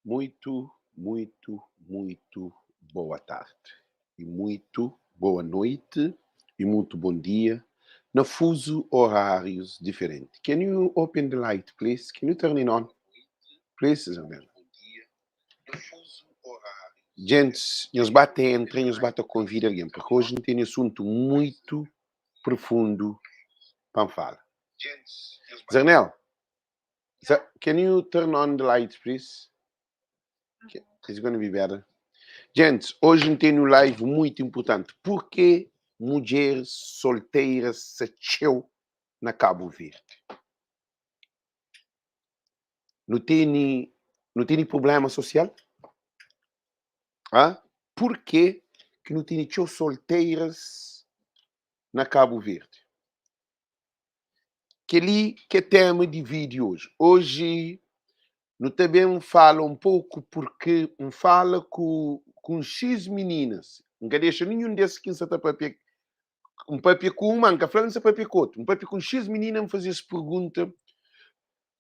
Muito, muito, muito boa tarde e muito boa noite e muito bom dia na fuso horários diferente. Can you open the light, please? Can you turn it on? Please, Isabela. Gente, nhos ba ta entra, nhos ba ta convida alguém, porque hoje não tem assunto muito profundo para falar. Zernel, can you turn on the light, please? It's going to be better. Gente, hoje não tem um live muito importante. Por que mulheres solteiras se txeu na Cabo Verde? Não tem problema social? Hã? Por que que não tem txeu solteiras na Cabo Verde? Kel-li que é tema de vídeo hoje. Hoje no também fala um pouco porque um fala com X meninas. Nunca deixa nenhum desses que está papia um papia com uma, nunca falando se papia com outro. Um papia com X menina me fazia essa pergunta.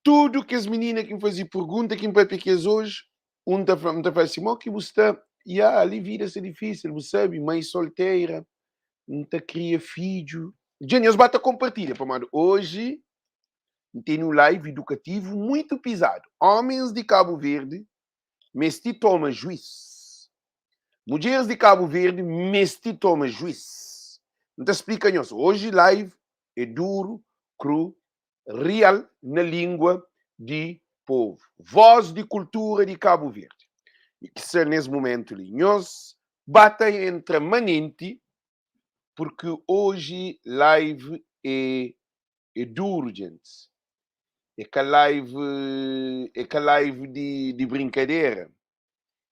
Tudo que as meninas que me faziam pergunta que me papia que és hoje, um tá falando assim, "Mo que você está, yeah, ali vida é difícil, você sabe, mãe solteira, não tá cria filho. Gente, eles batem compartilha, pá, mano. Hoje tem um live educativo muito pisado. Homens de Cabo Verde, mesti toma juiz. Mulheres de Cabo Verde, mesti toma juiz. Não te explica, nós. Hoje live é duro, cru, real na língua de povo. Voz de cultura de Cabo Verde. E que se nesse momento ali, nós batem entre manente, porque hoje live é duro, gente. É que a live, é que a live de brincadeira.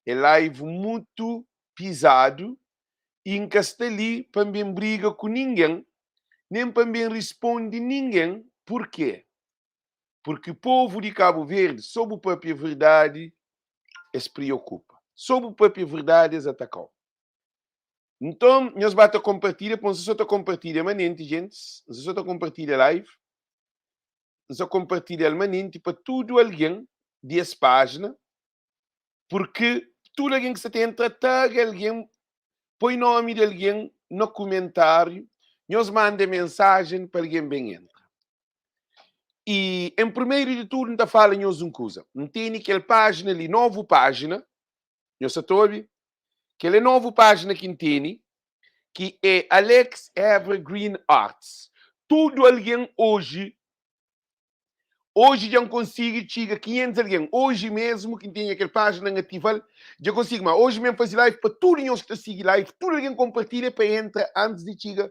É live muito pisado e nunca está ali para bem briga com ninguém, nem para bem responde ninguém. Por quê? Porque o povo de Cabo Verde, sobre a própria verdade, se preocupa. Sobre a própria verdade, eles atacam. Então, nós bata compartilha, põe só compartilha manente, gente. Só compartilha live. Só compartilha manente para tudo alguém dessa página, porque tudo alguém que você tem entra, tag alguém, põe nome de alguém no comentário, nós manda mensagem para alguém bem entra. E, em primeiro de tudo, não tá falando nós uma coisa. Não tem aquela página ali, nova página, nós sabe, aquela nova página que tem, que é Alex Evergreen Arts. Tudo alguém hoje já consigo chegar 500 alguém. Hoje mesmo, que tem aquela página ativa, já consigo. Mas hoje mesmo fazer live para tudo nós que está seguindo live, tudo alguém compartilha para entrar antes de chegar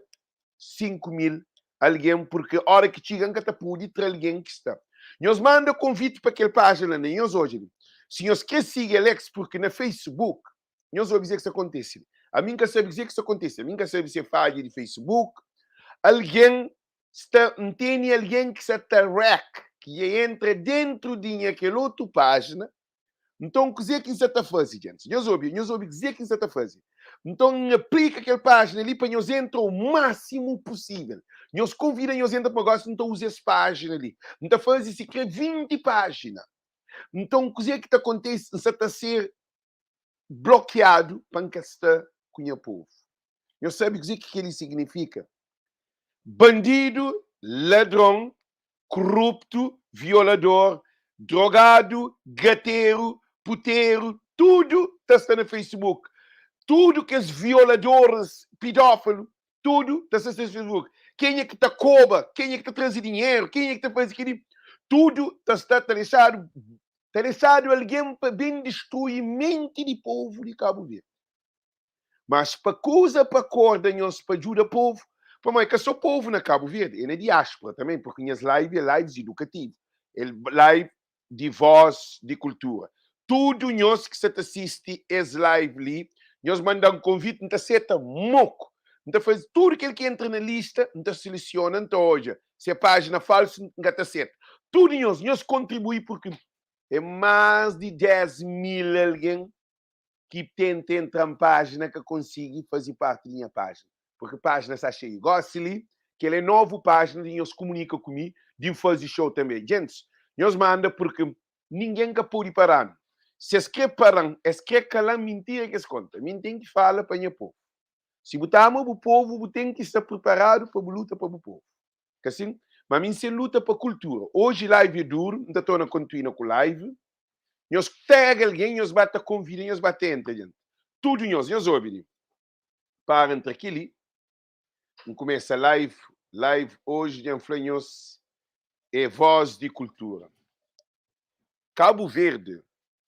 5 mil alguém, porque a hora que chega, nunca pode ter alguém que está. Nós manda convite para aquela página, nem nós hoje. Se nós quer seguir Alex, porque na Facebook, nós vamos dizer que isso acontece. A mim que sabe dizer que isso acontece. A mim que sabe se é falha de Facebook. Alguém está, tem alguém que está hack, que entra dentro de aquela outra página. Então, o que é que isso está a fazer, gente? Nós ouve dizer que isso está a fazer. Então, aplica aquela página ali para nós entrar o máximo possível. Nós convida nós entra para negócio, então usa essa página ali. Então, faz isso, cria 20 páginas. Então, o que é que está acontecendo? Está a ser bloqueado para não estar com o povo. Eu sabe o que que ele significa? Bandido, ladrão, corrupto, violador, drogado, gateiro, puteiro, tudo está no Facebook. Tudo que os violadores, pedófilo, tudo está no Facebook. Quem é que está coba? Quem é que está trazendo dinheiro? Quem é que está fazendo aquilo? Tudo está deixado, está deixado alguém para bem destruir mente de povo de Cabo Verde. Mas para coisa para corda, nós para ajudar o povo, para mãe, que sou povo na Cabo Verde, e na diáspora também, porque minhas lives é lives educativas, é live de voz, de cultura. Tudo nós que se assiste esse live ali, nós mandamos um convite, não aceita moco. Então faz tudo aquilo que entra na lista, não seleciona, então hoje, se é página falsa, não aceita. Tudo nós contribui porque é mais de 10 mil alguém que tenta entrar em página que consiga fazer parte da minha página. Porque a página está cheia. Gosto ali, que ele é novo página, e nós comunica comigo, de fazer show também. Gente, nós manda porque ninguém que pode parar. Si es kre para-m, es kre kala-m mintira ki es konta. Mi N ten ki fala pa nha povu. Si bu ta ama bu povu, bu ten ki sta priparadu pa bu luta pa bu povu. Ka sin? Ma mi N sen luta pa kultura. Oji live é duru, N ta torna kontinua ku live. Nhos pega algen, nhos ba ta konvida, nhos ba ta entra djent. Tudu nhos, nhos obi li. Para ntra kel-li, N kumesa live, live oji dja N fla nhos é voz di kultura. Kabu Verde,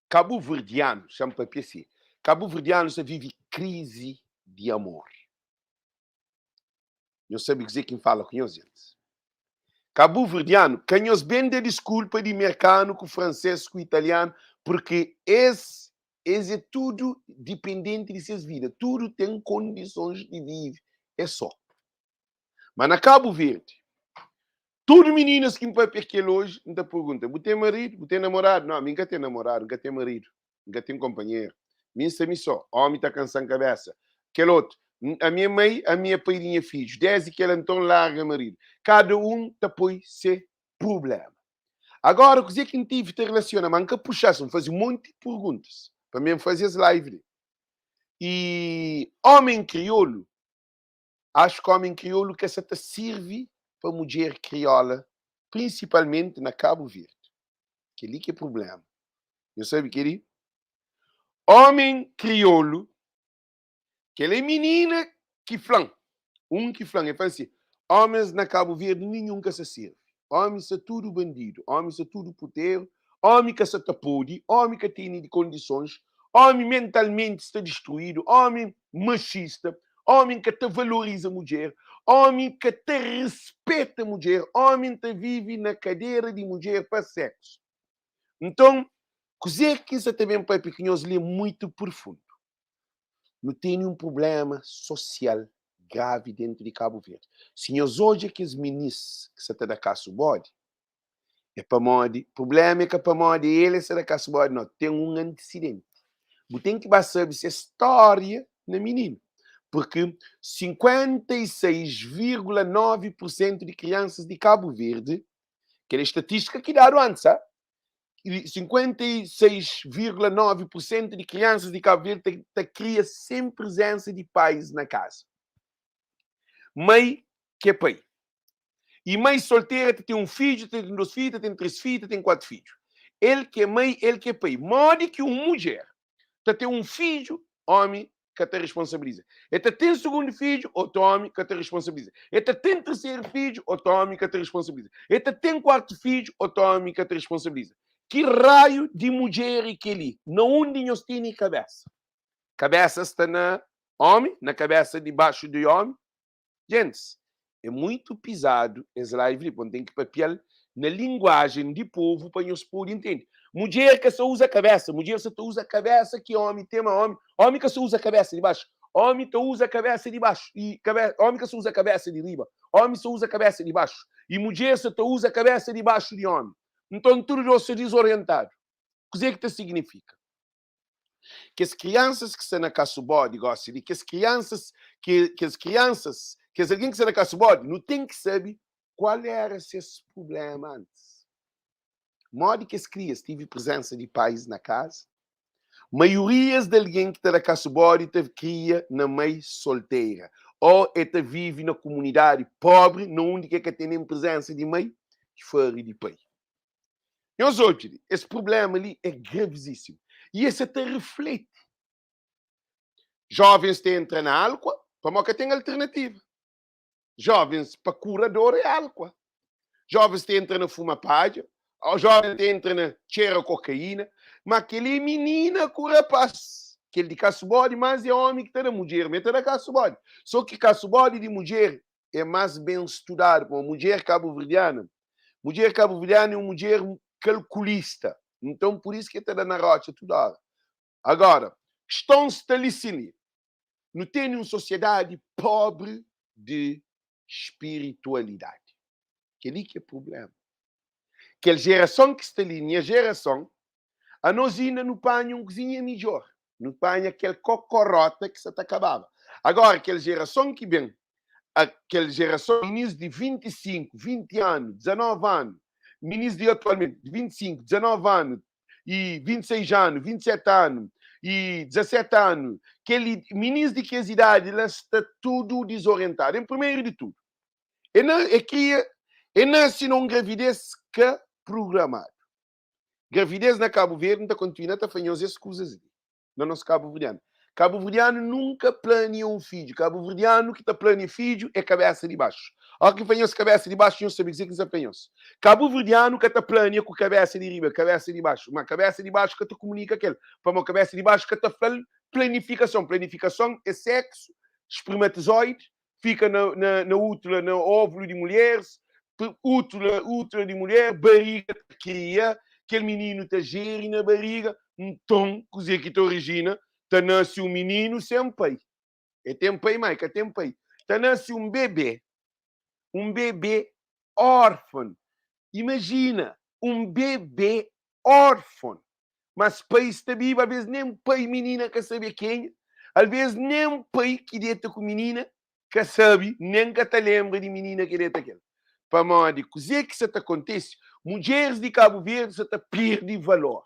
kabuverdianu, xa-m papia si, kabuverdianu sta vive krizi di amor. Nhos sabe kuzê ki N fala ku nhos, gentis? Kabuverdianu, ka nhos ben da diskulpa di merkanu ku fransês ku italianu, purki es es é tudu dipendenti di ses vida, tudu ten kondisons di vive es sô. Ma na Kabu Verdi, tudu mininas ki N papia ku el oji, N ta pergunta, Bu ten maridu? Bu ten namoradu? Nau, mi N ka ten namoradu, N ka ten maridu, N ka ten konpanheru. Mi N sta mi sô. Ómi ta kansa-m kabésa. Kel otu, Ami é mai, ami é pai di nha fidju. Désdi kel anton, larga maridu. Kada un ta poi se prubléma. Agora, kuzê ki N tive ta relasiona? Ma N ka puxa-s, N faze un monti perguntas pa mi N faze es live li. I ómen kriolu Acho ki homen kriolu ka sa ta sirvi pa mudjer kriola, prinsipalmenti na Kabu Verdi. Kel-li ki é prublema. Nhos sabe kel-li? Homen kriolu, kel é minina ki fla-m, un ki fla-m, el fla-m si, homens na Kabu Verdi ninhun ka sa sirvi. Homi sta tudu bandidu, homi sta tudu puteru, homi ka sa ta pode, homi ka tene di kondisons, homi mentalmenti sta distruidu, homi machista, Ómi ka ta valoriza mudjer, ómi ka ta rispeta mudjer, ómi ta vive na kadera di mudjer pa séksu. Nton, kuzê ki N sa ta ben pâpia ku nhos li é mutu profundu. Nu tene un prubléma sosial gravi déntu di Kabu Verdi. Si nhos odja kes minís ki sa ta da kasu bódi, É pamodi, prublema é ka pamodi el é sa da kasu bodi, no, ten un antisidenti. Bu ten ki ba sabe se stória na mininu. Porque 56,9% di kriansas di Kabu Verdi, kel é statistika ki dadu antis, ha? 56,9% di kriansas di Kabu Verdi ta, ta kria sen prezensa di pais na kaza. Mai ki é pai. I mai soltera ta ten un fidju, ta ten dos fidju, ta ten tres fidju, ta ten kuatu fidju. El ki é mai, el ki é pai. Modi ki un mudjer ta ten un fidju, ómi ka ta responsabiliza. El ta ten sugundu fidju, otu ómi ka ta responsabiliza. El ta ten terseru fidju, otu ómi ka ta responsabiliza. El ta ten kuartu fidju, otu ómi ka ta responsabiliza. Ki raiu di mudjer é kel-li? Na undi nhos tene kabésa? Kabésa sta na ómi, na kabésa dibaxu di ómi? Gentis, é muitu pizadu es live li, pon ten ki papia-l na linguajen di povu pa nhos pode intende. Mudjer ka sa uza kabesa, mudjer sa ta uza kabesa ki omi ten, ma omi, omi ka sa uza kabesa di baxu, omi ta uza kabesa di baxu, i kabe, omi ka sa uza kabesa di riba, omi sa uza kabesa di baxu, i mudjer sa ta uza kabesa di baxu di omi. Nton tudu dos sta dizorientadu. Kuzê ki ta signifika? Kes kriansas ki sta na kasubódi gósi li, kes kriansas, kes kriansas, kes algen ki sta na kasubódi, nu ten ki sabe kual éra ses prubléma antis. Modi ki es kria? Es tive prezénsa di pais na kaza? Maiorias di algen ki ta da kasubódi ta kria na mai soltera ô e ta vive na kumunidadi póbri na undi ki e ka ten nen prezénsa di mai ki fari di pai. Nhos odja li, es prubléma li é gravizísimu i es sa ta refleti. Jovens ta entra na álkua pamodi ka ten alternativa. Jovens pa kura dor é álkua. Jovens ta entra na fuma padja, jovens ta entra na txera kokaína, má kel-li é minina ku rapás. Kel di kasubódi más é ómi ki ta da mudjer, ma el ta da kasubódi. Sô ki kasubódi di mudjer é más ben studadu, pamodi mudjer kabuverdiana Mudjer kabuverdianu é un mudjer kalkulista. Nton, pur isu ki el ta da na rótxa tudu óra. Agóra, kiston sta li sin li. Nu tene un sosiedadi pobri di spiritualidadi. Kel-li ki é prubléma. Kel jerason ki sta li, nha jerason, anos inda nu panha un kuzinha midjór. Nu panha kel kokoróta ki sa ta kababa. Agóra, kel jerason ki ben, kel jerason, minis di 25, 20 anu, 19 anu, minis di atualmenti, di 25, 19 anu. i 26 anu, 27 anu i 17 anu, kel minis di kes idadi la sta tudu dizorientadu. En primeru di tudu, e na e kria e nase na un gravidez ka prugramadu. Gravidez na Kabu Verdi, N ta kontinua ta fla nhos es kuzas li na nos kabuverdianu. Kabuverdianu nunka plania un fidju. Kabuverdianu ki ta plania fidju é kabesa di baxu. Óra ki N fla nhos kabesa di baxu, nhos sabe kuzê ki N sta fla nhos. Kabuverdianu ka ta plania ku kabesa di riba, kabesa di baxu. Ma kabesa di baxu ka ta kumunika kel. Pamodi kabesa di baxu ka ta fla-l planifikason. Planifikason é seksu, spermatozoidi, fika na, na, na útula, na óvulo di mulheres, útula, útula di mulher, bariga ta kria, kel mininu ta jeri na bariga, nton, kuzê ki ta orijina? Ta nase un mininu sen pai. E ten pai, má e ka ten pai. Ta nase un bebê, un bebê órfon. Imajina, un bebê órfon. Mas pai sta bibu, alvês nen pai minina ka sabe é kenha, alvês nen pai ki deta ku minina ka sabe, nen ka ta lenbra di minina ki deta ku el. Pamodi kuzê ki sa ta kontise? Mudjeris di Kabu Verdi sa ta perde valor.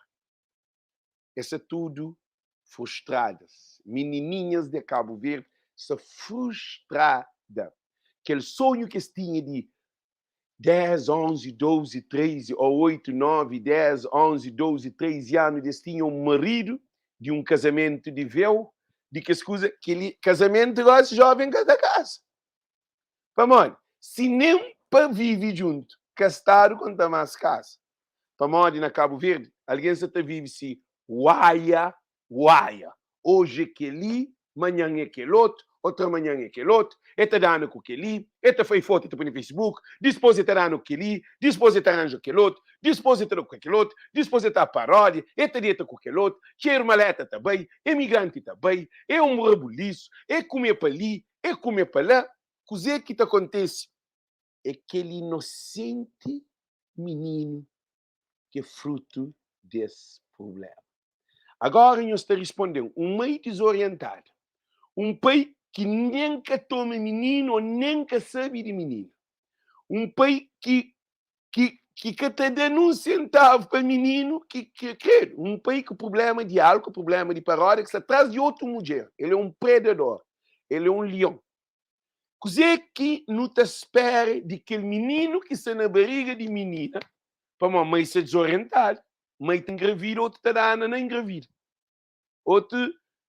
Es sta tudu frustradas. Minininhas de Kabu Verdi sta frustrada. Kel sonhu ki es tinha di 10, 11, 12, 13 ô 8, 9, 10, 11, 12, 13 anu di es tinha un maridu di un kazamentu di véu, di kes kuza, kel-li, kazamentu gósi jóven ka ta kaza. Pamodi? Si nen pa vive djuntu ka stadu konta más kaza. Pamodi na Kabu Verdi algen sa ta vive si uaia uaia. Oji é kel-li, manhan é kel otu, otramanhan é kel otu, e ta dana ku kel-li, e ta fai fotu e ta poi na Facebook, dispôs e ta dana ku kel-li, dispôs e ta ranja kel otu, dispôs e ta da ku kel otu, dispôs e ta paródia, e ta deta ku kel otu, txeru maleta ta bai, emigranti ta bai, é un rabulisu, é kume pa li, é kume pa la. Kuzê ki ta kontese é kel inosenti mininu ki é frutu des prubléma. Agóra nhos ta risponde-m, un mai dizorientada, un pai ki nen ka toma mininu ô nen ka sabe di mininu, un pai ki ki ki ka ta da nun sentavu pa mininu ki ki kredu, un pai ku prubléma di álkuol, prubléma di paródia, ki sta tras di otu mudjer, el é un predador, el é un lion. Kuzê ki nu ta spera di kel mininu ki sta na bariga di minina? Pamodi mai sta dizorientadu, mai ta engravida, otu ta dana na engravida. Otu,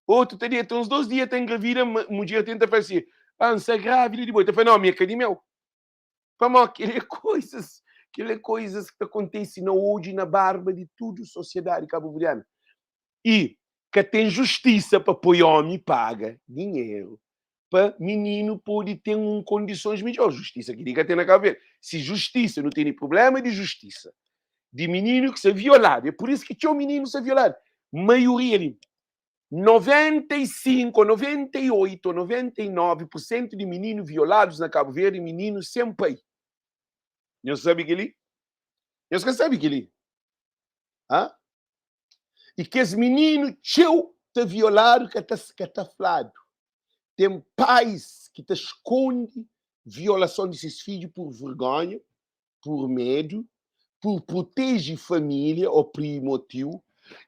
otu ta deta uns dos dia ta engravida, mudjer tenta fla si, ah, N sta grávida di bo. El ta fla, não, mi é ka di meu. Pamodi kel-li é koizas, kel-li é koizas ki ta kontise na odju i na barba di tudu sosiedadi kabuverdianu. I ka ten justisa pa poi omi paga dinheru pa mininu pode ten un kondisons midjor. Justisa ki di ka ten na Kabu Verdi. Si justisa, nu tene prublema di justisa di mininu ki sta violadu. É pur isu ki txeu mininu sta violadu. Maioria di 95, 98, 99 pur sentu di mininu violadus na Kabu Verdi é mininu sen pai. Nhos sabe kel-li? Nhos ka sabe kel-li? Ha? I kes mininu txeu ta violadu ka ta ka ta fladu. Ten pais ki ta skonde violason di ses fidju pur vergonha, pur medu, pur proteje família ô primu ô tiu.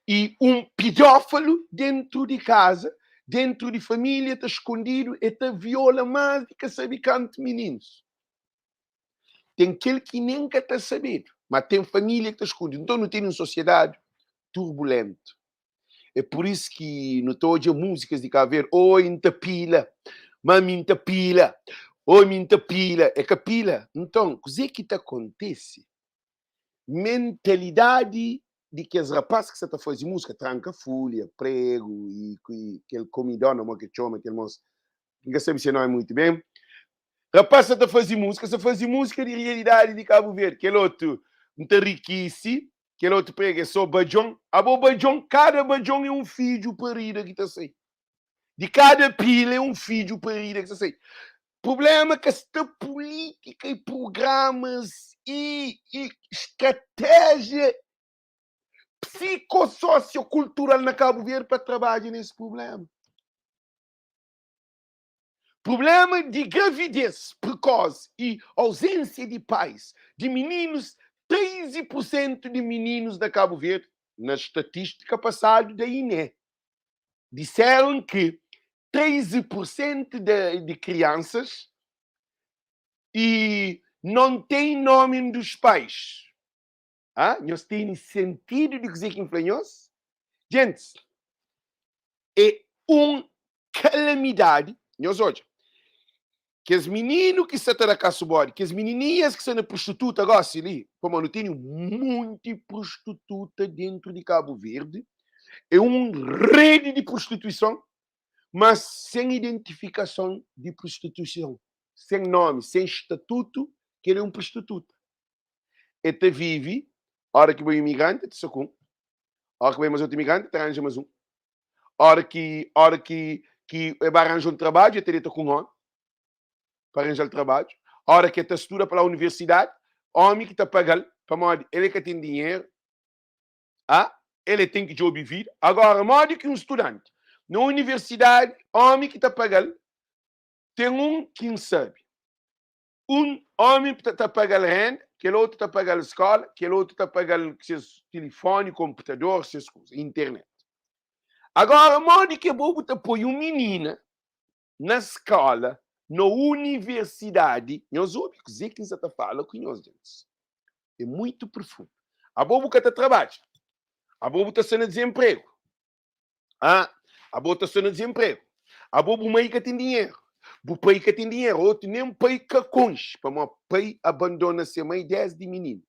I un pidófalu dentu di kaza, dentu di família ta skondidu e ta viola más di ka sabe kantu mininus. Ten kel ki nen ka ta sabedu, ma ten família ki ta skunde. Nton, nu tene un sosiedadi turbulentu. É pur isu ki nu ta odja múzikas di Kabu Verdi, Oi, N ta pila, ma mi N ta pila, oi, mi N ta pila. É ka pila. Nton, kuzê ki ta kontise? Mentalidadi di kes rapás ki sa ta faze múzika, Tranka Fulha, Prego i kel Comidona, mo ke txoma kel mos, N ka sabe se nomi mutu ben. Rapaz sa ta faze múzika, sa faze múzika di realidadi di Kabu Verdi. Kel otu N ta rikisi, kel otu prega é só badjon. Abo badjon, kada badjon é un fidju parida ki ta sai. Di kada pila é un fidju parida ki ta sai. Prublema ka sta pulítika i prugramas i i stratéjia psikososiokultural na Kabu Verdi pa trabadja nes prublema. Prublema di gravidez prekosi i auzensia di pais di mininus, 13 pur sentu di mininus na Kabu Verdi. Na statistika pasadu da INE, disseram que 13% de crianças e não tem nome dos pais. Ah, nhos tene sentidu di kuzê ki N fla nhos? Gentis, é un kalamidadi. Nhos odja, kes mininu ki sta ta da kasu bodi, kes minininhas ki sta na prostituta gosi li, pamodi nu tene munti prostituta dentru di Kabu Verdi, é un redi di prostituison, mas sen identifikason di prostituison, sen nomi, sen statutu, ki el é un prostituta. E ta vive, ora ki bai imigranti, e ta sta ku un, ora ki bai mas otu imigranti, e ta ranja mas un, ora ki ora ki ki e bai ranja un trabadju, e ta deta ku un omi pa ranja-l trabadju, ora ki e ta studa pa la universidadi, omi ki ta paga-l, pamodi el e ka ten dinheru, a el e ten ki djobe vida. Agora, modi ki un studanti na universidadi, omi ki ta paga-l, ten un ki N sabe, Un omi ta paga-l renda, kel otu ta paga-l skola, kel otu ta paga-l ses tilifoni, konputador, ses kuza, internet. Agora, modi ki abo bu ta poi un minina na skola, na universidadi, nhos obi kuze ki N sa ta fala ku nhos, gentis, é muitu profundu. Abo bu ka ta trabadja, abo bu ta sta na dizenpregu, Ah, abo ta sta na dizenpregu. Abo bu mai ka ten dinheru, bu pai ka ten dinheru, otu nen pai ka konxe, pamodi pai abandona se mai desdi mininu.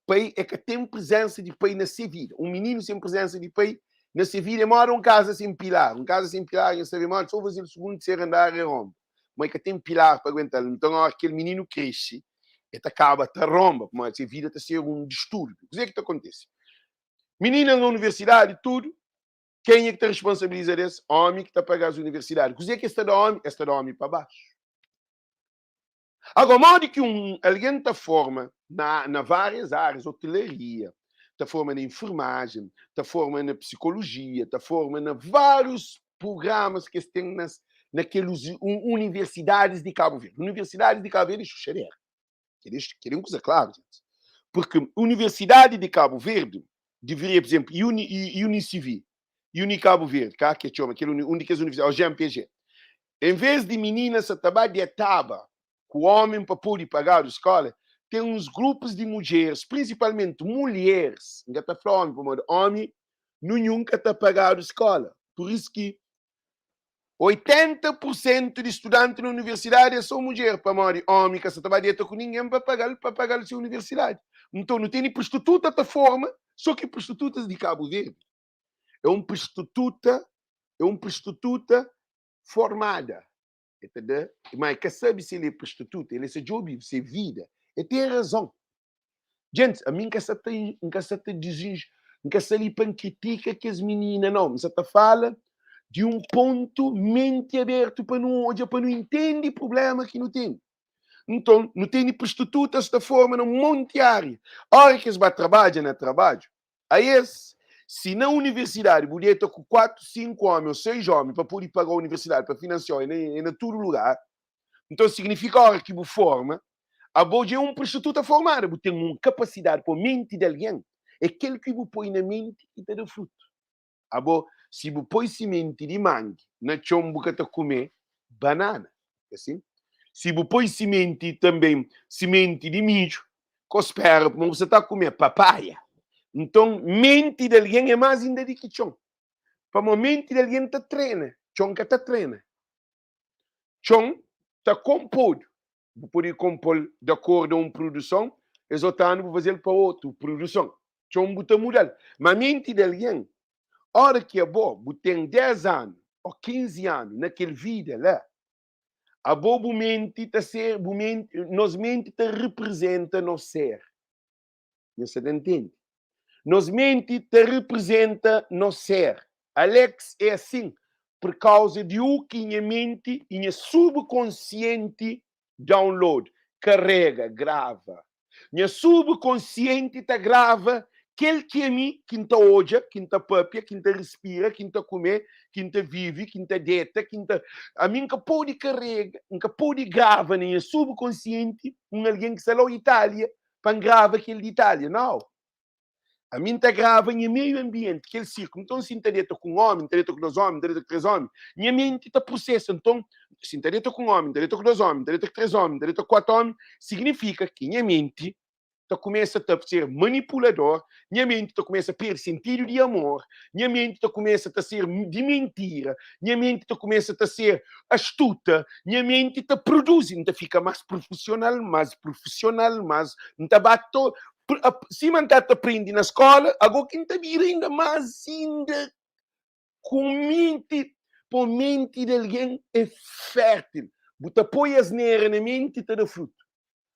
Pai e ka ten prezensa di pai na se vida. Un mininu sen prezensa di pai na se vida é moda un kaza sen pilar. Un kaza sen pilar, nhos sabe modi, so faze-l sugundu, terseru andar e ronba. Mai ka ten pilar pa aguenta-l. Nton, óras ki kel mininu krexe, e ta kaba ta ronba, pamodi se vida ta ser un distúrbiu. Kuzê ki ta kontise? Mininas na universidadi, tudu, kenha ki ta responsabiliza des? Omi ki ta paga-s universidadi. Kuzê ki es ta da omi? Es ta da omi pa baxu. Agora, modi ki un algen ta forma na, na várias árias, hotelaria, ta forma na enfermagem, ta forma na psikolojia, ta forma na várius programas ki es ten nas, na kel universidadis di Kabu Verdi. Universidadis di Kabu Verdi é xuxadera. Kel é un kuza klaru, gente. Porque Universidade de Cabo Verde deveria, por exemplo, Uni, UniCV, Uni Cabo Verde, cá que chama, aquele um de que as universidades, o GMPG. Em vez de meninas sa ta ba detaba ku homem para poder pagar a escola, tem uns grupos de mulheres, principalmente mulheres, nunca ta fala homem, pamodi homem nunca ta pagar a escola. Por isso que 80 pur sentu di studanti na universidadi é so mudjer, pamodi omi ka sa ta ba deta ku ningen pa paga-l pa paga-l se universidadi. Nton, nu tene prostituta ta forma, so ki prostitutas di Kabu Verdi é un prostituta é un prostituta formada. E ta da, ma e ka sabe si el é prostituta, el é sa djobe se vida. E ten razon. Djentis, ami N ka sa ta, N ka sa ta dizinj, N ka sta li pa N kritika kes minina, nau. N sa ta fala di un pontu menti abertu pa nu odja, pa nu intendi prubléma ki nu tene. Nton, nu tene prostitutas ta forma na un monti ária. Óra ki es ba trabadja na trabadju, aes, si na universidadi bu deta ku 4, 5 ómi ô 6 ómi pa pode paga universidadi, pa finansia-u, é na tudu lugar. Nton, signifika óra ki bu forma, Abo dja é un prostituta formada, bu ten un kapasidadi pa menti di algen, é kel ki bu poi na menti ki ta da frutu. Abo, si bu poi simenti di mangi na txon bu ka ta kume banana, é asin? Si bu poi simenti tanbe simenti di midju, ko spera kuma bu sa ta kume papaia. Nton, menti di algen é más inda di ki txon, pamodi menti di algen ta trena, txon ka ta trena. Txon ta konpodu Bu pode konpo-l di akordu a un produson, es otu anu bu faze-l pa otu produson. Txon bu ta muda-l. Ma menti di algen, ora ki abo bu ten 10 anu o 15 anu na kel vida la, abo bu menti ta ser, bu menti, nos menti ta reprezenta nos ser. Nhos sa ta ntende? Nos menti ta reprezenta nos ser. Alex é asin por kauza di u ki nha menti i nha subkonsienti download, karega, grava. Nha subkonsienti ta grava kel ki ami ki N ta odja, ki N ta papia, ki N ta respira, ki N ta kume, ki N ta vive, ki N ta deta, ki N ta. Ami N ka pode karega, N ka pode grava na nha subkonsienti un algen ki sta la Itália pa N grava kel di Itália. Nau. Ami N ta grava nha meiu anbienti, kel sirkulu. Nton, si N ta deta ku un ómi, N ta deta ku dos ómi, N ta deta ku três ómi, nha menti ta prosesa. Nton, si N ta deta ku un ómi, N ta deta ku dos ómi, N ta deta ku três ómi, N ta deta ku kuatu ómi, siginifika ki nha menti ta kumesa ta ser manipulador, nha menti ta kumesa perde sentidu di amor, nha menti ta kumesa ta ser di mentira, nha menti ta kumesa ta ser astuta, nha menti ta produzi, N ta fika más profisional, más profisional, más N ta ba to Sima N ta ta prende na skóla, agó ki N ta bira inda más inda ku menti, po menti di algen é fértil. Bu ta poi asnera na menti, ta da frutu.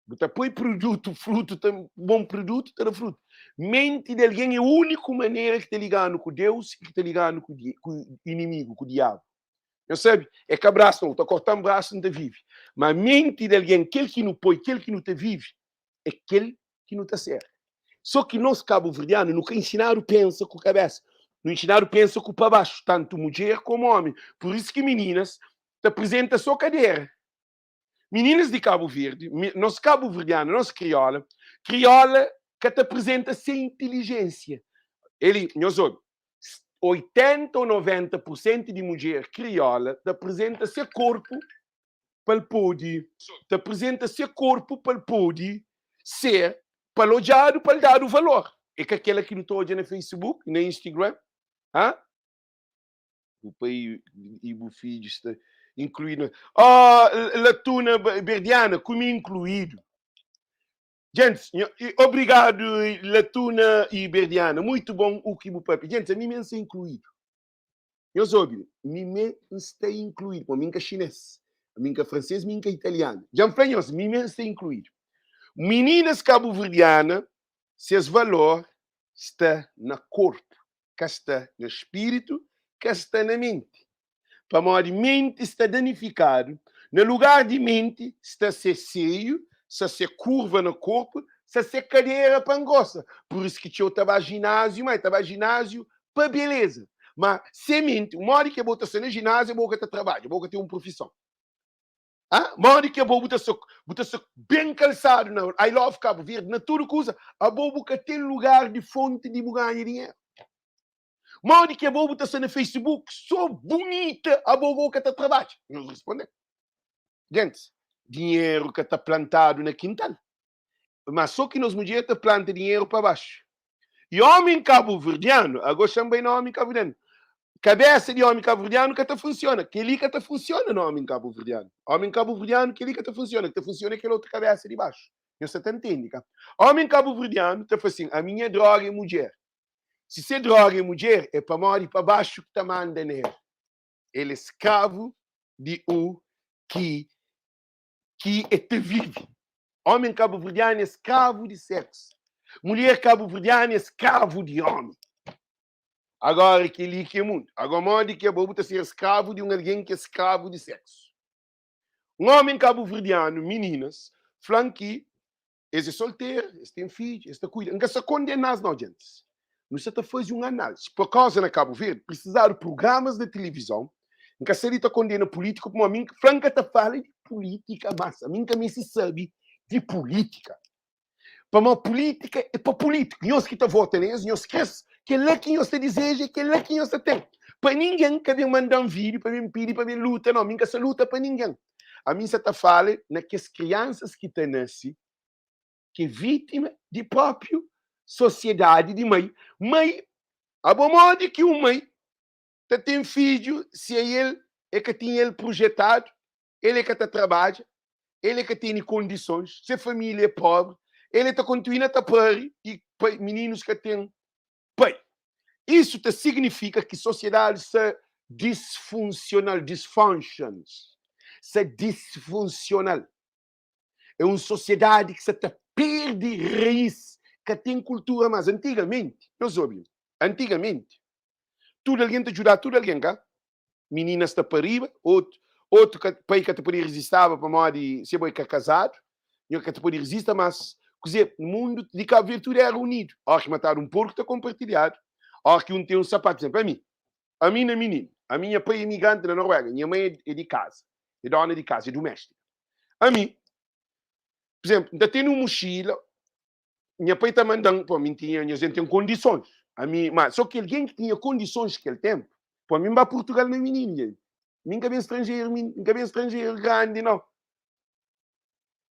Bu ta poi produtu, frutu ta, bon produtu ta da frutu. Menti di algen é úniku manera ki ta liga-nu ku Deus i ki ta liga-nu ku, ku inimigu, ku diabu. Nhos sabe, é ka brasu, nau. Ta korta-m brasu, N ta vive. Ma menti di algen, kel ki nu poi, kel ki nu ta vive, é kel ki nu ta ser. Só ki nos kabuverdianu nu ka inxinadu pensa ku kabesa, nu inxinadu pensa ku pa baxu, tantu mudjer komu omi. Pur isu ki mininas ta prizenta só kadera. Mininas di Kabu Verdi, nos kabuverdianu, nos kriola, kriola ka ta prizenta se intilijensia. Eli, nhos obi, 80 ou 90 pur sentu di mudjer kriola ta prizenta se korpu pa el pode ta apresenta se korpu pa el pode ser pa el odjadu pa el dadu valor. É ka kela ki nu ta odja na Facebook, na Instagram? Ha? Bu pai i bu fidju sta inkluídu na. Oh, Latuna Berdiana, ku mi inkluídu. Gentis, obrigadu Latuna i Berdiana, muitu bon u ki bu papia. Gentis, ami mi N sta inkluídu. Nhos obi, mi mé N sta inkluídu, pamodi mi N ka xinês, mi N ka fransês, mi N ka italianu. Dja N fla nhos, mi mé N sta inkluídu. Mininas kabuverdiana, ses valor sta na korpu, ka sta na spiritu, ka sta na menti. Pamodi menti sta danifikadu, na lugar di menti sta se seiu, sta se kurva na korpu, sta se kadera pa ngosta. Pur isu ki txeu ta ba jináziu, má e ta ba jináziu pa beleza. Ma se menti, modi ki abo ta sta na jináziu abo ka ta trabadja, abo ka ten un profison. Ha? Modi ki abo bu ta sta, bu ta sta ben kalsadu na I love Cabo Verde, na tudu kuza, abo bu ka ten lugar di fonti di bu ganha dinheru. Modi ki abo bu ta sta na Facebook so bunita, abo bo ka ta trabadja. Nhos responde. Gentis, dinheru ka ta plantadu na kintal. Ma so ki nos mudjer ta planta dinheru pa baxu. E omi kabuverdianu, ago xa-m bai na omi kabuverdianu, kabesa di omi kabuverdianu ka ta funsiona. Kel-li ka ta funsiona na omi kabuverdianu. Omi kabuverdianu, kel-li ka ta funsiona. Ki ta funsiona é kel otu kabesa di baxu. Nhos sa ta ntende, ka? Omi kabuverdianu ta fla sin, ami nha droga é mudjer. Si se droga é mudjer, é pamodi pa baxu ki ta manda nel. El é skravu di u ki ki e ta vive. Homem cabo-verdiano é skravu di sexo. Mulher cabo-verdiana é skravu di homi. Agora kel-li ki é mundu. Agora modi ki abo bu ta ser skravu di un algen ki é skravu di sexo? Un homem cabo-verdiano, mininas, fla-m ki Es é solteru, es ten fidju, es ta kuida. N ka sta kondena-s nau, djentis. Nu sta ta faze un análisi. Por kauza na Kabu Verdi prisizadu prugramas na tilivizon. N ka sta li ta kondena pulítiku pamodi mi fla N ka ta fala di pulítika mas. Ami N ka meste sabe di pulítika. Pamodi pulítika é pa pulítiku. Nhos ki ta vota na es, nhos kre-s. Kel-la ki nhos ta dizeja é kel-la ki nhos ta ten. Pa ningen ka ben manda-m vídiu pa ben pidi pa ben luta, nau. Mi N ka sta luta pa ningen. Ami sa ta fala na kes kriansas ki ta nase ki é vítima di própriu sosiedadi di mai. Mai, abo modi ki un mai ta ten fidju si el e ka tinha el projetadu, el e ka ta trabadja, el e ka tene kondisons, se família é pobri, el e ta kontinua ta pari i mininus ka ten pai. Isu ta signifika ki sosiedadi sta disfunsional, dysfunctions, sta disfunsional. É un sosiedadi ki sta ta perde rais, ka ten kultura mas. Antigamenti, nhos obi, antigamenti, tudu algen ta djuda tudu algen, ka? Mininas ta pariba, otu, otu ka, pai ka ta pode rizistaba pamodi se bo é ka kazadu, nho ka ta pode rizista, mas kuze, mundu di Kabu Verdi tudu era unidu. Óra ki matadu un porku ta konpartilhadu, óra ki un ten un sapatu, por izénplu, ami, ami na mininu, ami nha pai é imigranti na Noruega, nha mai é di kaza, é dona di kaza, é duméstika. Ami, por izénplu, N ta tene un muxila. Nha pai ta manda-m, pô, mi N tinha, nhas N ten kondisons. Ami, ma sô ki algen ki tinha kondisons kel ténpu, pô, mi N ba Purtugal na mininu, nha. Mi N ka ben stranjeru, mi N ka ben stranjeru grandi, nau.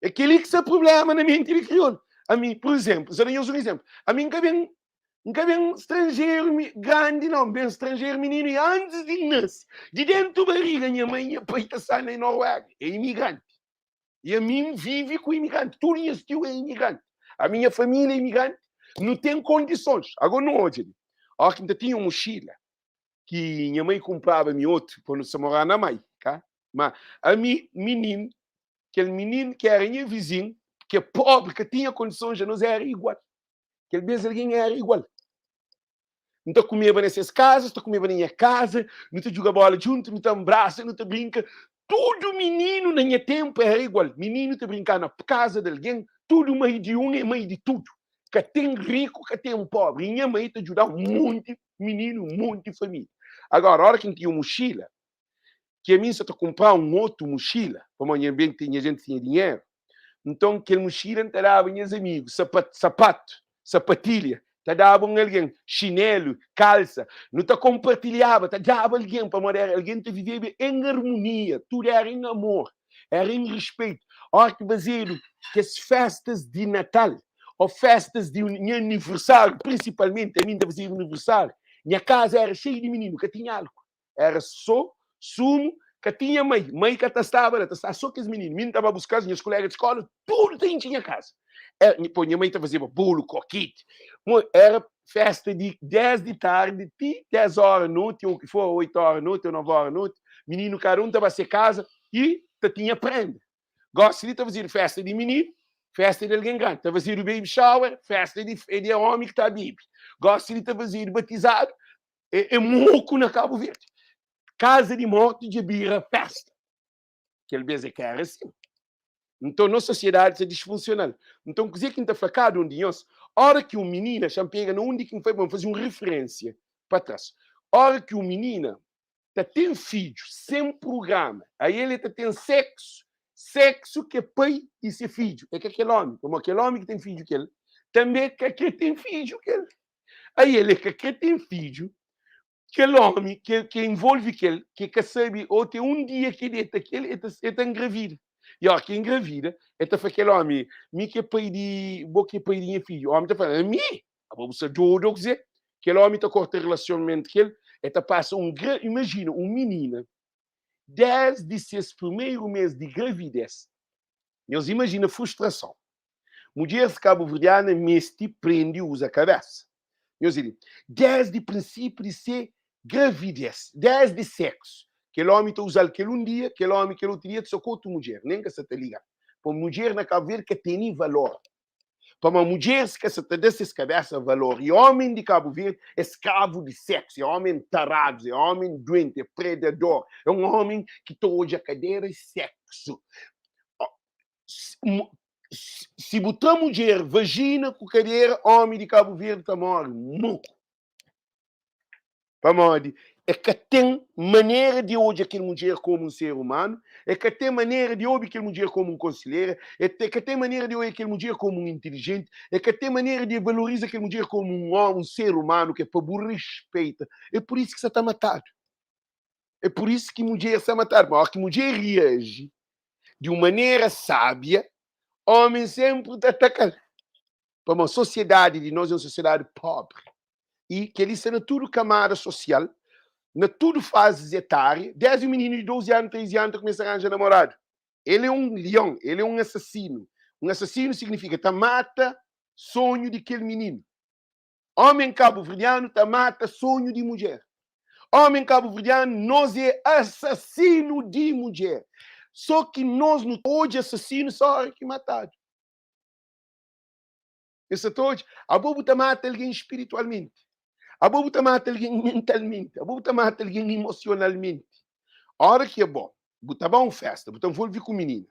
É kel-li ki sta prubléma na menti di kriolu. Ami, pur izénplu, N sta da nhos un izénplu, ami N ka ben, N ka ben stranjeru grandi, nau, N ben stranjeru mininu i antis di N nase, di déntu bariga nha mai i nha pai ta sta na Noruega, é imigranti. I ami N vive ku imigranti, tudu nhas tiu é imigranti, ami nha família é imigranti, nu ten kondisons. Agora nu odja li, óra ki N ta tinha un muxila ki nha mai kunpraba mi otu pa nu sa moraba na mai, ka? Ma ami mininu, kel mininu ki éra nha vizin, ki é pobri, ka tinha kondisons, anos éra igual. Kel bês algen éra igual. N ta kumeba na ses kaza, es ta kumeba na nha kaza, nu ta djuga bóla djuntu, nu ta nbrasa, nu ta brinka. Tudu mininu na nha ténpu éra igual. Mininu ta brinka na kaza di algen, tudu mai di un é mai di tudu. Ka ten riku, ka ten póbri. I nha mai ta djuda un monti mininu, un monti família. Agora, óra ki N tinha un muxila, ki ami N sa ta kunpra un otu muxila, pamodi nha ben nha jenti tinha dinheru, nton kel muxila N ta daba nhas amigu, sapatu, sapatilha, ta daba un algen, xinelu, kalsa, nu ta konpartilhaba, ta daba algen, pamodi era algen ta viveba en armonia, tudu era en amor, era en rispeitu. Óra ki fazedu kes festas di Natal, ô festas di nha aniversáriu, prinsipalmenti ami N ta fazeba aniversáriu, nha kaza era xeiu di mininu, ka tinha alku. Era sô sumu, ka tinha mai. Mai ka ta staba la, ta staba sô kes mininu. Mi N ta ba buska-s, nhas koléga di skóla, tudu ta intxi nha kaza. Era, pô, nha mai ta fazeba bolu, kroketi. Mo, era fésta di 10 di tardi ti 10 óra noti, ô ki for, 8 óra noti ô 9 óra noti. Mininu kada un ta ba se kaza i ta tinha prénda. Gósi li ta fazedu fésta di mininu, fésta di algen grandi. Ta fazedu baby shower, fésta di, é di ómi ki ta bebe. Gósi li ta fazedu batizadu, É, é moku na Cabo Verde. Casa di morti dja bira festa. Kel bes é ka era assim. Nton, nos sociedade sta disfuncional. Nton, kuzê ki N ta fla kada un di nhos, ora ki un minina, xa-m pega na undi ki N foi, pa N faze un referência pa tras. Ora ki un minina ta ten fidju sen prugrama, aí el ta ten sexo, sexo ki é pai di se fidju, é ka kel omi, pamodi kel omi ki ten fidju ku el, tanbe ka kre ten fidju ku el. Aí el é ka kre ten fidju, kel omi ke ke envolve kel ke ka sabe ou te un dia ke deta kel e ta e ta engravida. E ora ke engravida, e ta fla kel omi, mi ke pai di bo ke pai di nha fidju. Omi ta fla, ami? Abo bu sta dodu ou kuze? Kel omi ta korta relasionamentu kel, e ta pasa un gra imajina un minina desdi ses primeru mes di gravidez, nhos imajina frustrason. Mudjeris kabuverdiana meste prende uza kabésa. Nhos di, désdi prinsípiu di se gravidês, désdi séksu, kel ómi ta uza-l kel un dia, kel ómi kel otu dia ta sta ku otu mudjer, nen ka sa ta liga-l. Pamodi mudjer na Kabu Verdi ka tene valor. Pamodi mudjeris ka sa ta da ses kabésa valor. I ómi di Kabu Verdi é skravu di séksu, é ómi taradu, é ómi duenti, é predador, é un ómi ki ta odja kadera i séksu. Si bu tra mudjer vagina ku kadera, omi di Kabu Verdi ta mori moku. Pamodi e ka ten manera di odja kel mudjer komu un ser umanu, e ka ten manera di obi kel mudjer komu un konselhera, e ka ten manera di odja kel mudjer komu un intilijenti, e ka ten manera di valoriza kel mudjer komu un omi, un ser umanu ki é pa bu rispeita. É pur isu ki sa ta matadu. É pur isu ki mudjer sa matadu. Ma óki mudjer reaji di un manera sábia, ómi sénpri ta ataka-l. Pamodi sosiedadi di nos é un sosiedadi póbri. I kel-li sta na tudu kamada sosial, na tudu fazis etária, désdi un mininu di 12 anu, 13 anu ta kumesa ranja namoradu. El é un lion, el é un asasinu. Un asasinu signifika ta mata sonhu di kel mininu. Homem cabo-verdiano ta mata sonho di mudjer. Homem cabo-verdiano nos é assassino di mudjer. Só ki nos nu ta odja assassino só hora ki matadu. Es sa ta odja. Abo bu ta mata alguém spiritualmente. Abo bu ta mata alguém mentalmente. Abo bu ta mata alguém emocionalmente. Hora ki abo bu ta ba um festa, bu ta envolve ku minina.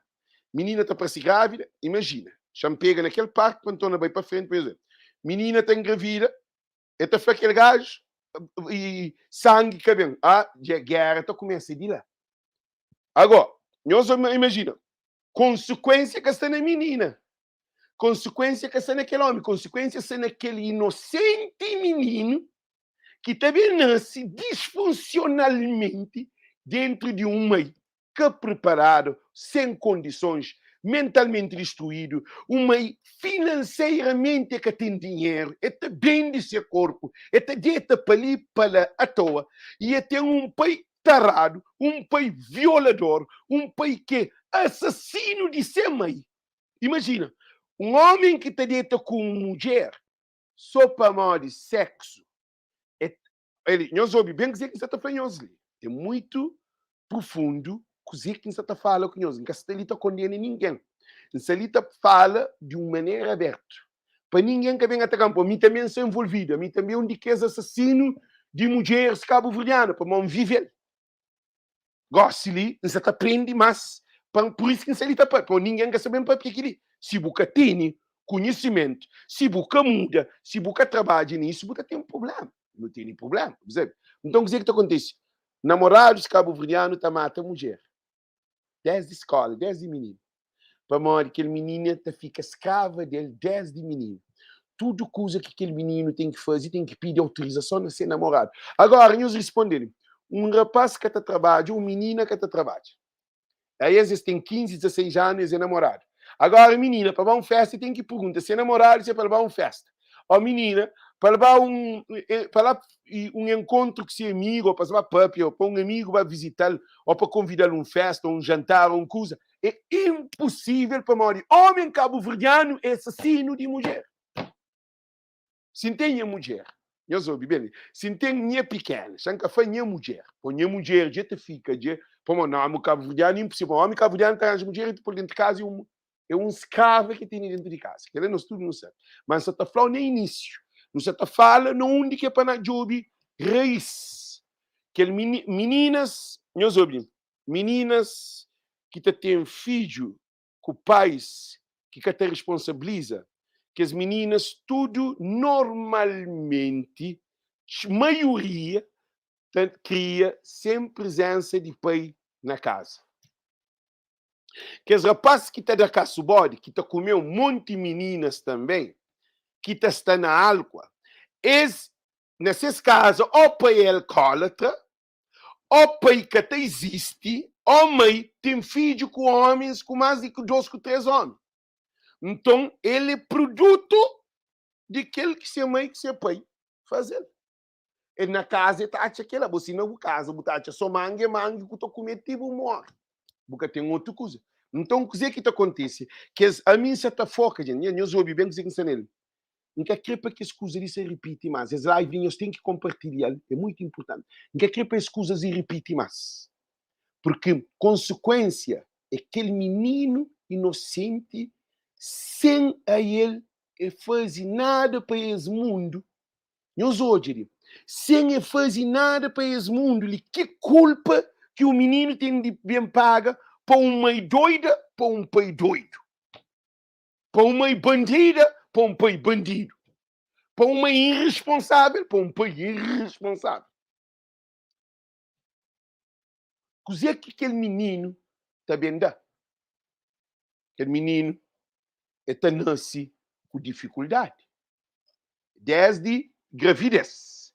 Minina ta parse grávida, imajina, xa-m pega na kel parti pa N torna bai pa frenti pa nhos ver. Minina ta engravida, el ta fla kel gaju i sangi ka ben. Ah, dja géra ta kumesa di la. Agó, nhos imajina, konsekuensia ka sta na minina. Konsekuénsia ka sta na kel ómi, konsekuénsia sta na kel inosenti mininu ki ta ben nase disfunsionalmenti dentru di un mai ka preparadu, sen kondisons, mentalmenti distruídu, un mai finanseiramenti e ka ten dinheru, e ta bende se korpu, e ta deta pa li pa la atoa i e ten un pai taradu, un pai violador, un pai ki é asasinu di se mai. Imajina, un ómi ki ta deta ku un mudjer sô pamodi séksu, e el, nhos obi ben kuzê ki N sta ta fla nhos li, é mutu profundu kuzê ki N sta ta fala ku nhos. N ka sta li ta kondena ningen, N sta li ta fala di un manera abertu, pa ningen ka ben ataka-m, pamodi mi tanbê N sta envolvidu, ami tanbê é un di kes asasinu di mudjeris kabuverdianu, pamodi N vive-l. Gósi li, N sta ta prende más, pa pur isu ki N sta li ta pâpia. Pamodi ningen ka sta ben pâpia kel-li. Si bu ka tene konhisimentu, si bu ka muda, si bu ka trabadja na isu, bu ta ten prubléma. Nu tene prubléma, bu sabe? Nton, kuzê ki ta kontise? Namoradus kabuverdianu ta mata mudjer désdi skóla, désdi mininu. Pamodi kel minina ta fika skrava del désdi mininu. Tudu kuza ki kel mininu ten ki faze, ten ki pidi autorizason na se namoradu. Agora, nhos responde-m, un rapás ka ta trabadja, un minina ka ta trabadja. Aí es, es ten 15, 16 anu, es é namoradu. Agora, minina, pa ba un festa, ten ki pergunta se namoradu se pa el ba un festa. Ó minina, pa el ba un, pa la un enkontru ku se amigu, ó pa se ba papia, ó pa un amigu ba vizita-l, ó pa konvida-l un festa, ó un jantar, ó un kuza. É inposível pamodi ómi kabuverdianu é asasinu di mudjer. Si N ten nha mudjer, nhos obi ben li, si N ten nha pikena, xa N ka fla nha mudjer, po nha mudjer dja ta fika dja, pamodi na ómi kabuverdianu é inposível, ómi kabuverdianu ta ranja mudjer i ta pô-l dentu di kaza i é un skrava ki tene dentu di kaza. Kel-la nos tudu nu sabe. Ma N sa ta fla-u na inísiu, nu sa ta fala na undi ki é pa na djobe raís. Kel mininas, nhos obi li, Mininas ki ta ten fidju ku pais ki ka ta responsabiliza kes mininas tudu normalmenti maioria ta kria sen prezensa di pai na kaza. Kes rapaz ki ta da kasu bodi ki ta kume un monti mininas tanben ki ta sta na alkua es na ses kaza o pai é alkolatra Ó pai ka ta izisti, ó mai ten fidju ku ómens ku más di ki dôs ku três ómi. Nton, el é produtu di kel ki se mai ku se pai faze-l. El na kaza el ta atxa kel-la. Bo si na bu kaza bu ta atxa sô mangi, é mangi ku ta kume ti bu móre. Bu ka ten otu kuza. Nton, kuzê ki ta kontise? Kes ami N sa ta foka, dja nhos obi ben kuzê ki N sta na el. N ka kre pa kes kuza li sa ripiti más. Es live li nhos ten ki konpartilha-l, é muitu inpurtanti. N ka kre pa es kuzas li ripiti más. Purki konsekuénsia é kel mininu inosenti sen a el e faze nada pa es mundu. Nhos odja li, sen e faze nada pa es mundu li, ki kulpa ki un mininu ten di ben paga pa un mai doida, pa un pai doidu? Pa un mai bandida, pa un pai bandidu. Pa un mai irresponsável, pa un pai irresponsável. Kuzê ki kel mininu ta ben da? Kel mininu e ta nase ku difikuldadi desdi gravidez.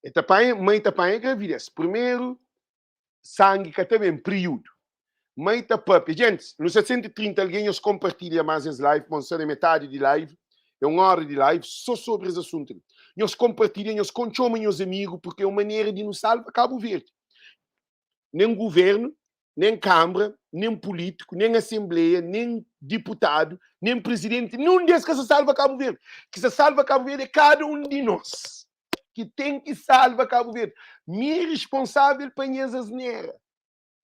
E ta panha, mai ta panha gravidez. Primeru sangi ka ta ben priudu. Mai ta papia. Gentis, nu sta 130 algen, nhos konpartilha más es live, bon sta na metadi di live, é un óra di live sô sobri es asuntu li. Nhos konpartilha, nhos kontxoma nhos amigu, purki é un manera di nu salva Kabu Verdi. Nen guvernu, nen kanbra, nen pulítiku, nen asenbleia, nen diputadu, nen prizidenti, nun di es ka sta salva Kabu Verdi. Ki sta salva Kabu Verdi é kada un di nos. Ki ten ki salva Kabu Verdi. Mi é responsável pa nhas asnera.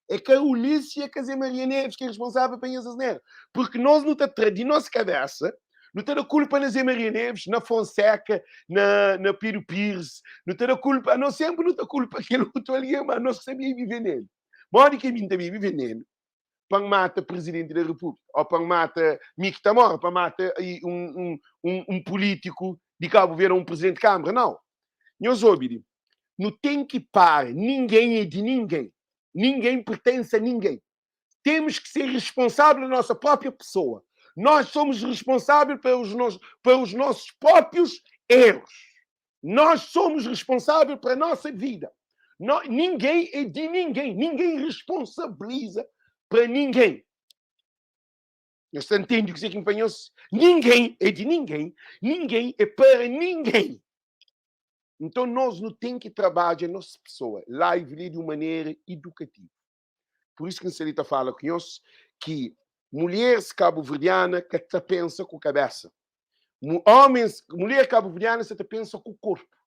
É ka Ulisses e é ka Zé Maria Neves ki é responsável pa nhas asnera. Porque nós nu ta tra di nos cabeça, nu ta da culpa na Zé Maria Neves, na Fonseca, na, na Pedro Pires, nu ta da culpa, nós sempre nu ta culpa kel outro alguém, mas nós que sabia viver nele. Modi ki mi ta vive nele? Pa N mata Presidente da República, ou pa N mata mi ki ta mora, pa mata um, um, um, um político de Cabo Verde, um presidente de Câmara. Não. Nhos obi li. Nu ten ki para. Ninguém é de ninguém. Ninguém pertence a ninguém. Temos que ser responsável da nossa própria pessoa. Nós somos responsáveis pelos, nos, pelos nossos próprios erros. Nós somos responsáveis pela nossa vida. No, ninguém é de ninguém. Ninguém responsabiliza para ninguém. Nhos ta ntende kuzê ki N fla nhos? Ninguém é de ninguém. Ninguém é para ninguém. Nton, nos nu ten ki trabadja nos pesoa. Live li di un manera idukativu. Pur isu ki N sta li ta fala ku nhos ki mulheres kabuverdiana ka ta pensa ku kabesa. Homens, mulher kabuverdiana sa ta pensa ku korpu.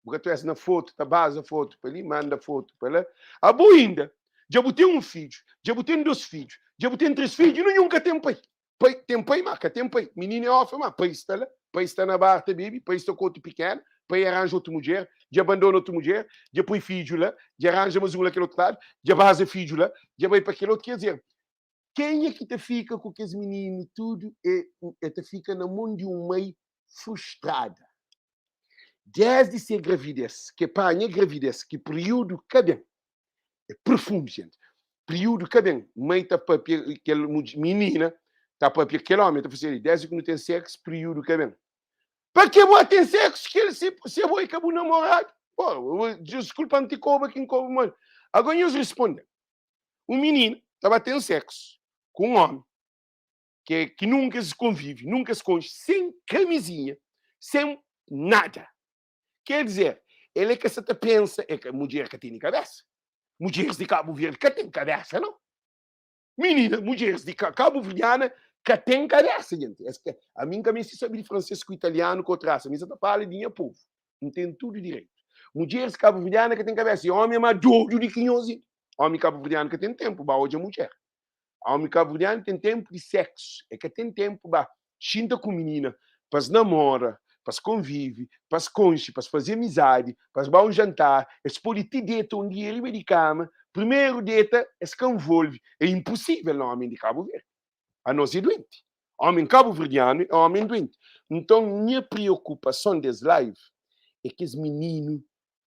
Bu ka ta na fotu, ta baza fotu pa li, manda fotu pa la. Abo inda, dja bu ten un fidju, dja bu ten dos fidju, dja bu ten tres fidju, ninhun ka ten pai. Pai, ten pai, ma ka ten pai. Mininu é órfão, ma pai sta la. Pai sta na bar ta bebe, pai sta ku otu pikena, pai aranja otu mudjer, dja bandona otu mudjer, dja poi fidju la, dja ranja mas un la kel otu ladu, dja baza fidju la, dja bai pa kel otu. Ker dizer, kenha ki ta fika ku kes mininu tudu e, e ta fika na mon di un mai frustrada. Desdi se gravidez, ke panha gravidez, ki períodu ka ben, é profundo, gente. Períodu ka ben, mãe ta papia, kel minina ta papia kel homem, ta fala assim, desde que não tem sexo, período ka ben. Pa que bo tem sexo que ele se, se bo é ka bu namorado? Pô, desculpa anticoba quem coba mano. Agora nós responde. Um menino tava tendo sexo com um homem que, que nunca se convive, nunca se conge, sem camisinha, sem nada. Quer dizer, ele é que se te pensa, é que mulher que tem cabeça. Mulheres de Cabo Verde que tem cabeça, não? Menina, mulheres de Cabo Verdeana que tem cabeça, gente. Que, a mim também se sabe de francês com italiano, com outra raça. A mim só fala de minha povo. Não tem tudo direito. Mulheres cabo verdeana que tem cabeça. E homem é mais doido de quinhozinho. Homem cabo verdeano que tem tempo, ba hoje a mulher. Homem cabo verdeano tem tempo de sexo. É que tem tempo, ba xinta com menina, para se namora, para se convive, para se conche, para se fazer amizade, para se um jantar. Eles podem te deitar um dia riba de cama. Primeiro deita, esse que envolve. É impossível no homem de Cabo Verde. A nós é doente. Homem cabo-verdiano é homem doente. Então, minha preocupação desse live é que esse menino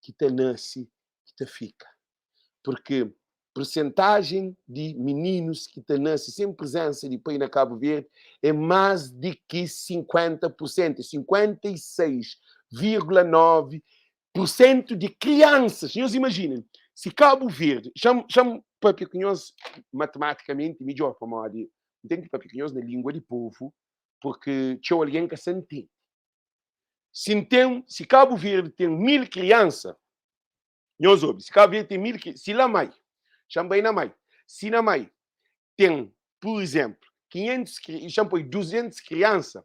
que te nasce, que te fica. Porque percentagem de meninos que te nasce sem presença de pai na Cabo Verde é mais de que 50%, 56,9% de crianças. Senhores, imaginem, se Cabo Verde, chamo, chamo papia que nós matematicamente melhor para modo, tem que papia que nós na língua de povo, porque tinha alguém que se entende. Se tem, se Cabo Verde tem 1000 crianças, nós ouve, se Cabo Verde tem 1000, se lá mai, chama na mai, se na mai tem, por exemplo, 500, chama 200 crianças,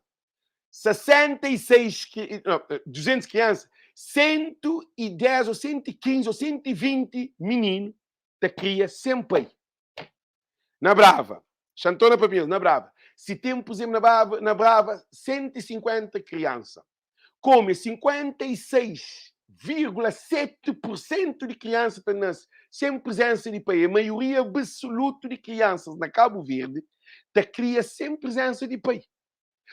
66, não, 200 crianças, 110 ou 115 ou 120 meninos te cria sem pai. Na Brava, Xantona Papinhos, na Brava. Se tem, por exemplo, na Brava, 150 crianças. Come 56,7% de crianças que nasce sem presença de pai. A maioria absoluta de crianças na Cabo Verde te cria sem presença de pai.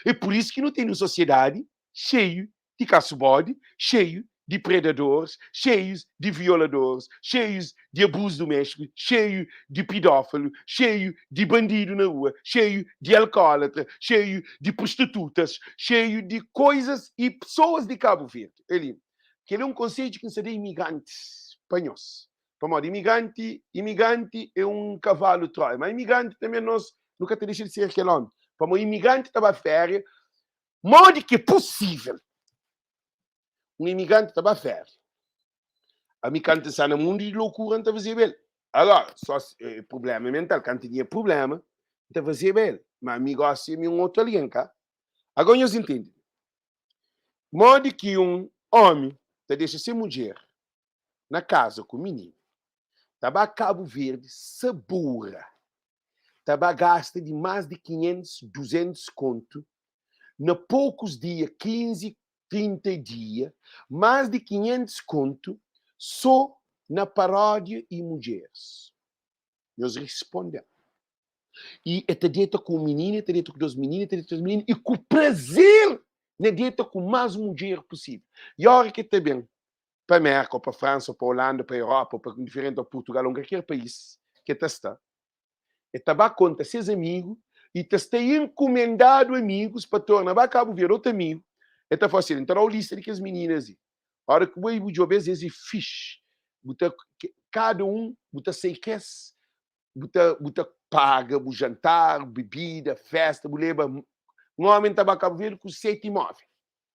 É por isso que não tem uma sociedade cheio de caçubode, cheio de predadores, cheios de violadores, cheios de abuso doméstico, cheio de pedófilo, cheio de bandido na rua, cheio de alcoólatra, cheio de prostitutas, cheio de coisas e pessoas de Cabo Verde. Ele, que ele é um conceito que não de imigrantes para nós. Para modo, imigrante, imigrante é um cavalo troia, mas imigrante também nós nunca te deixa de ser aquele homem. Para o imigrante estava férias, modo que é possível um imigrante estava férias. A mim canta está no mundo de loucura, não fazia bem. Agora, só eh, problema mental, quando tinha problema, não fazia bem. Mas me gosta de um outro alguém, cá. Agora, nós entendem. Modo que um homem te deixa ser mulher na casa com o menino, tava Cabo Verde, sabura, tava gasta de mais de 500, 200 conto, na poucos dias, 15, 30 dias, mais de 500 conto, só na paródia e mulheres. Nós respondemos. E é deita com o menino, é deita com dois meninos, é deita com dois meninos, e com prazer na deita com mais mulher possível. E a hora que está bem, para a América, ou para a França, ou para a Holanda, para a Europa, ou para diferente, ou Portugal, ou qualquer país que está está, e tá conta seus amigos, I ta sta inkumendadu amigus pa torna ba Kabu Verdi. Otu amigu, el ta fla si, N ta da-u lista di kes mininas li. Ora ki bu bai bu djobe-s, es é fixi. Bu ta, kada un, bu ta sai ku es, bu ta, bu ta paga bu jantar, bebida, festa, bu leba. Un omi ta ba Kabu Verdi ku seti móvel.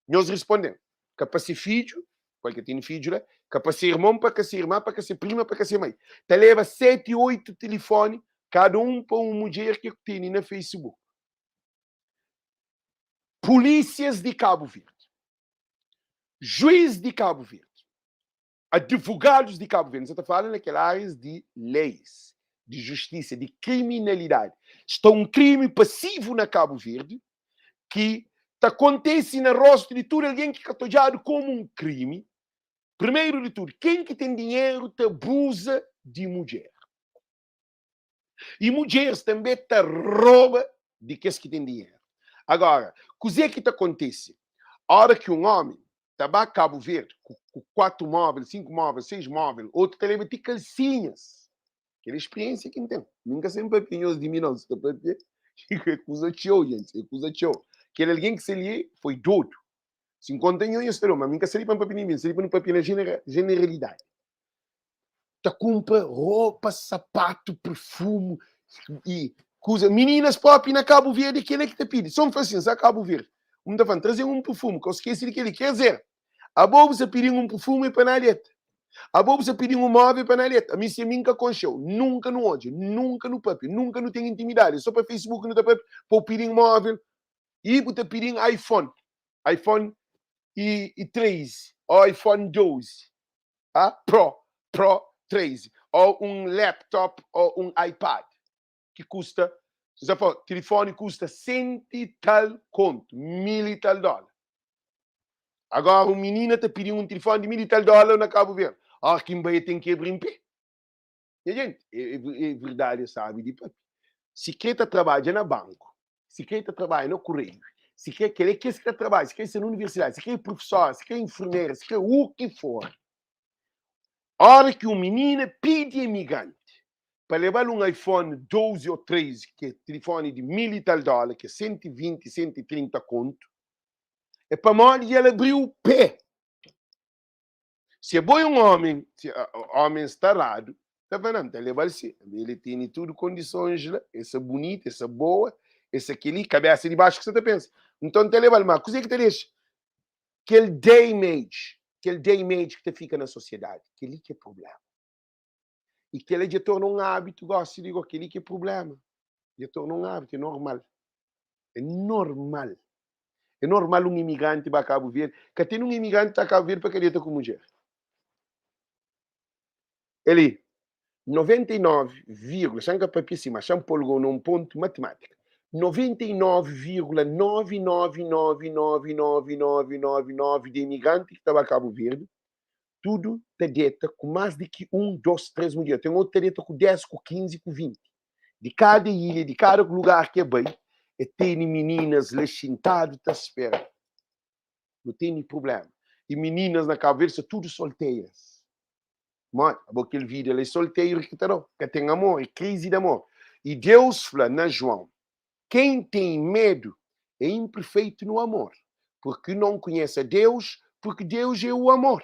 Nhos responde-m, ka pa se fidju, kual ka tene fidju la, ka pa se irmon, pa ka se irma, pa ka se prima, pa ka se mai. Ta leba seti, oitu tilifoni, kada un pa un mudjer ki tene na Facebook. Pulísias di Kabu Verdi, juiz di Kabu Verdi, advogadus di Kabu Verdi, N sa ta fala na kel árias di leis, di justisa, di kriminalidadi. Sta un krimi pasivu na Kabu Verdi ki ta kontese na rostu di tudu algen ki ka ta odjadu komu un krimi. Primeru di tudu, ken ki ten dinheru ta abuza di mudjer. I mudjeris tanbê ta roba di kes ki ten dinheru. Agora, kuzê ki ta kontise óra ki un ómi ta ba Kabu Verdi ku 4 móvel, 5 móvel, 6 móvel, otu ta leba ti kalsinhas? Kel é spriensia ki N ten. Mi N ka sen papia nhos di mi nau, N sta papia é kuza txeu, jentis, é kuza txeu. Kel algen ki sta li foi dodu. Si N konta nho, nhos ta dou, ma mi N ka sta li pa N papia di mi, N sta li pa nu papia na jeneralidadi. Ta kunpra ropa, sapatu, perfumu i kuza. Mininas propi na Kabu Verdi kela ki ta pidi. So N fla sin, sa Kabu Verdi. Un ta fla-m, traze-m un perfumu, ka bu skese di kel-li. Ker dizer, abo bu sa pidi-m un perfumu i pa na deta. Abo bu sa pidi-m un móvel pa na deta. Ami si ami N ka konxe-u, nunka nu odja, nunka nu papia, nunka nu ten intimidadi. So pa Facebook nu ta papia, pa bu pidi-m móvel i bu ta pidi-m iPhone, iPhone i 13 o iPhone 12. A Pro, Pro 13, ou un laptop ou un iPad ki kusta, si sa fla, tilifoni kusta senti i tal kontu, mil i tal dóla. Agora un minina ta pidi un tilifoni di mil i tal dóla na Kabu Verdi, óra ki N bai el ten ki abri-m pé. Nha jenti, é verdadi é sabi di papia. Si kre ta trabadja na banku, si kre ta trabadja na kureiu, si kre kel é kes ki ta trabadja, si kre sta na universidadi, si kre é prufesora, si kre é infermera, si kre u ki for. Ora ki un minina pidi imigranti pa leba-l un iPhone 12 ô 13, ki é tilifoni di mil i tal dóla, ki é 120, 130 kontu, é pamodi dja el abriu pé. Si abo é un ómi, si ómi sta radu, ta fla, Nan, ta leba-l si. El tene tudu kondisons la, el sta bunitu, el sta boa, el sta kel-li, kabésa di baxu ki sa ta pensa. Nton, ta leba-l. Má kuzê ki ta dexa kel damage, kel damage ki ta fika na sosiedadi? Kel-li ki é prubléma. I kel-la dja torna un ábitu gósi di go, kel-li ki é prubléma. Dja torna un ábitu, é normal. É normal. É normal un imigranti ba Kabu Verdi. Ka ten un imigranti ta Kabu Verdi pa ka deta ku mudjer. Eli, 99 vírgula, xa N ka papia si, ma xa N pô-l go na un pontu matimátika, 99,9999999 di imigranti ki ta ba Kabu Verdi, tudu ta deta ku más di ki un, dôs, três mudjer. Ten otu ta deta ku 10, ku 15, ku 20. Di kada ilha, di kada lugar ki e bai, e tene mininas la xintadu ta spera. Nu tene prublema. I mininas na Kabu Verdi sta tudu solteiras. Modi? Abo kel vida la é solteiru ki ta dau. Ka ten amor, é krizi di amor. I Deus fla na João, Quem tem medo é imperfeito no amor, porque não conhece a Deus, porque Deus é o amor.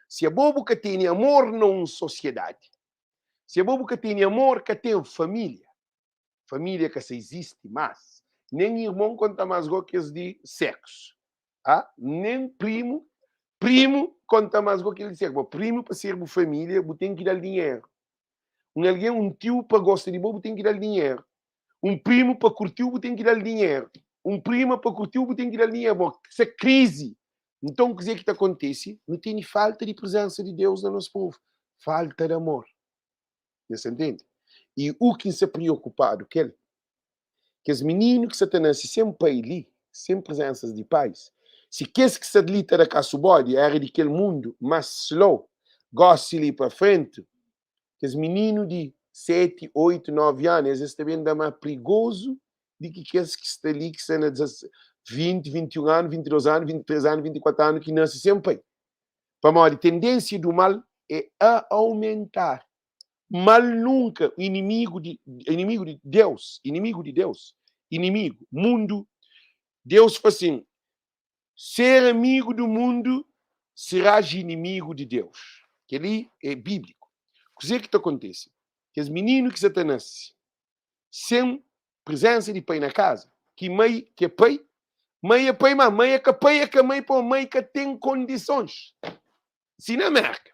Si abo bu ka tene amor na un sosiedadi, si abo bu ka tene amor, ka ten família. Família ka sa izisti más. Nen irmon konta más go kes di seksu. Ah, nen primu, primu konta más go kel di seksu. Bo primu pa ser bu família, bu ten ki da-l dinheru. Un algen, un tiu pa gosta di bo, bu ten ki da-l dinheru. Un primu pa kurti-u, bu ten ki da-l dinheru. Un prima pa kurti-u, bu ten ki da-l dinheru. Bo, sa krizi. Nton, kuzê ki ta kontise? Nu tene falta di prezénsa di Deus na nos povu, falta di amor. Nhos ta ntende? I u ki N sta preokupadu ku el, kes mininu ki sta ta nase sen pai li, sen prezénsas di pais, si kes ki sta li ta da kasu bodi éra di kel mundu más slow, gósi li pa frenti, kes mininu di 7, 8, 9 anu, es es ta ben da má prigozu di ki kes ki sta li, ki sta na 20, 21 anu, 22 anu, 23 anu, 24 anu, ki nase sen pai. Pamodi tendênsia du mal é a aumentar. Mal nunka, inimigu di, inimigu di Deus, inimigu di Deus. Inimigu, mundu. Deus fla sin, Ser amigu di mundu serás inimigu di Deus. Kel-li é bíbliku. Kuzê ki ta kontise? Kes mininu ki sa ta nase sen prezénsa di pai na kaza, ki mai ki é pai, mai é pai, má mai é ka pai, é ka mai, pamodi mai ka ten kondisons. Si na Mérka,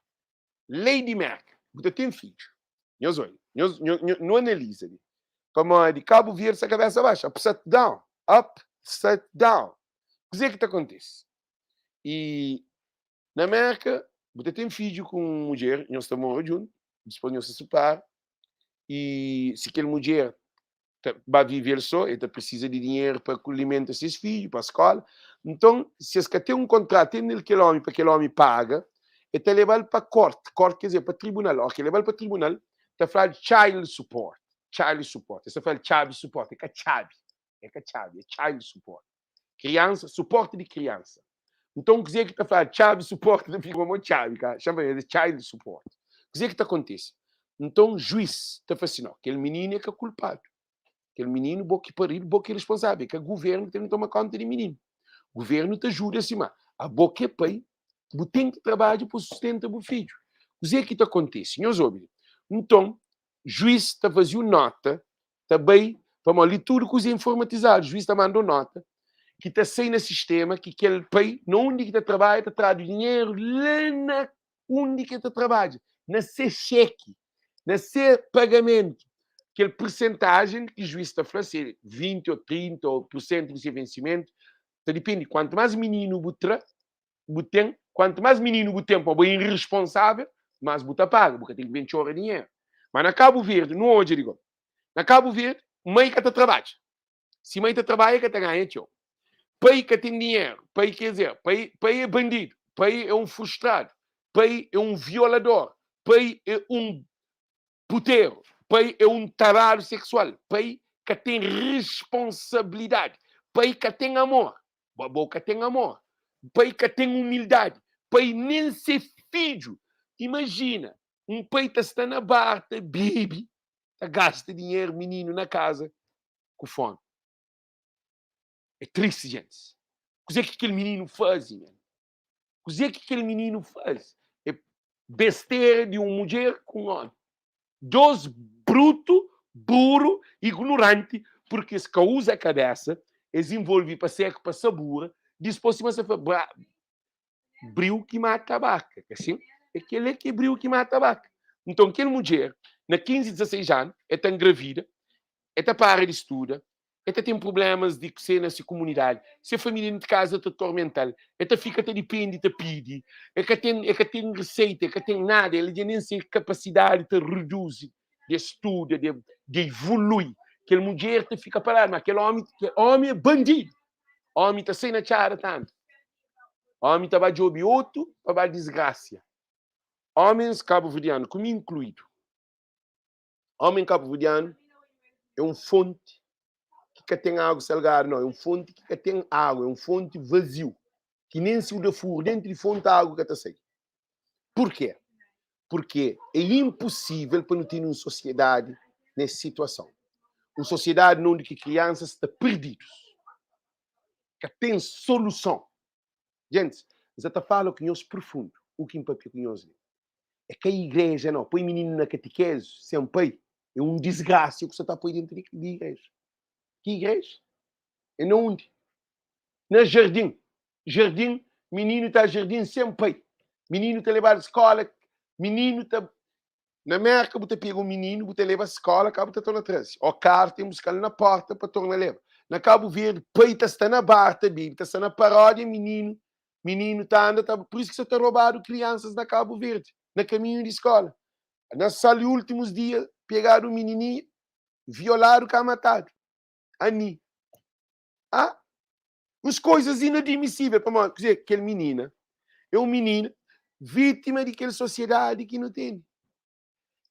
lei di Mérka, bu ta ten fidju, nhos odja, nhos, nho, nho, nu analiza li, pamodi Kabu Verdi sta kabésa baxu, upside down, upside down. Kuzê ki ta kontise? I na Mérka, bu ta ten fidju ku un mudjer, nhos ta mora djuntu, dipôs nhos ta sipara, i si kel mudjer ta ba vive el sô, el ta prisiza di dinheru pa alimenta ses fidju, pa skóla. Nton, si es ka ten un kontratu entri el kel ómi pa kel ómi paga, el ta leba-l pa korti. Korti ker dizer pa tribunal. Óras ki el leba-l pa tribunal, ta fladu child support, child support. Es ta fla-l txabi support, é ka txabi, é ka txabi, é child support. Kriansa, suporti di kriansa. Nton, kuzê ki ta fladu txabi suporti ta fika pamodi txabi ka xama é child support. Kuzê ki ta kontise? Nton, juiz ta fla si, no, kel mininu é ka kulpadu. Kel mininu bo ki pari-l, bo ki é responsável. É ka guvernu ki ten ki toma konta di mininu. Guvernu ta ajuda si, ma abo ki é pai, bu ten ki trabadja pa sustenta bu fidju. Kuzê ki ta kontise? Nhos obi li. Nton, juiz ta faze un nota ta bai pamodi li tudu kuza é informatizadu juiz ta manda un nota ki ta sai na sistema ki kel pai na undi ki ta trabadja ta tradu dinheru la na undi ki el ta trabadja na se xeki na se pagamentu kel persentajen ki juiz ta fla se é 20 ô 30 ô porsentu di se vensimentu ta dipende kuantu más mininu bu tra bu ten, kuantu más mininu bu ten pa bo é irresponsável, más bu ta paga, bu ka ten ki ben txora dinheru. Ma na Kabu Verdi, nu odja di go, na Kabu Verdi, mai ka ta trabadja. Si mai ta trabadja, ka ta ganha txeu. Pai ka ten dinheru, pai ker dizer, pai, pai é bandidu, pai é un frustradu, pai é un violador, pai é un puteru, pai é un taradu seksual, pai ka ten responsabilidadi, pai ka ten amor, bo, bo ka ten amor, pai ka ten umildadi, pai nen se fidju. Imajina, un pai ta sta na bar ta bebe, ta gasta dinheru, mininu na kaza ku fomi. É tristi, gentis. Kuzê ki kel mininu faze, man? Kuzê ki kel mininu faze? É bestera di un mudjer ku un ómi. Dôs brutu, buru, ignoranti, purki es ka uza kabésa, es involve pa seku, pa sabura, dispôs sima sa fla, bra, briu ki mata baka, ka sin? É kel-li ki é briu ki mata baka. Nton, kel mudjer, na 15, 16 anu, el ta ngravida, el ta para di studa, el ta ten prublémas di kse na se kumunidadi, se família dentu kaza ta tormenta-l, el ta fika ta dipende, ta pidi, el ka ten, el ka ten riseita, el ka ten nada, el dja nen se kapasidadi ta reduzi di studa, di di ivului. Kel mudjer ta fika paradu, ma kel ómi, kel ómi é bandidu. Ómi ta sai na txada ta anda. Ómi ta ba djobe otu pa ba disgrasia. Ómens kabuverdianu, ku mi inkluidu, Ómi kabuverdianu é un fonti ki ka ten agu salgadu, nau, é un fonti ki ka ten agu, é un fonti vaziu, ki nen si u da furu dentu di fonti agu ka ta sai. Purkê? Purkê é inpusível pa nu tene un sosiedadi nes situason. Un sosiedadi na undi ki kriansas sta perdidus, ka ten soluson. Gentis, N sa ta fala ku nhos profundu, u ki N papia ku nhos li é ka igreja nau. Poi mininu na katikezu sen pai é un disgrasia ku sa ta poi dentu di igreja. Ki igreja? É na undi? Na jardin. Jardin, mininu ta jardin sen pai. Mininu ta lebadu skola, mininu ta Na Merka bu ta pega un mininu bu ta leba skola ka bu ta torna traze o karu ten buskal na porta pa torna leba. Na Kabu Verdi pai ta sta na bar ta bebe ta sta na parodia mininu mininu ta anda ta pur isu ki sa ta robadu kriansas na Kabu Verdi na kaminhu di skola. Na sal di ultimus dia pegadu un minininha violadu ka matadu. Ani ah uns coisas inadmissível pamodi kuze kel minina é un minina vítima di kel sociedade ki nu tene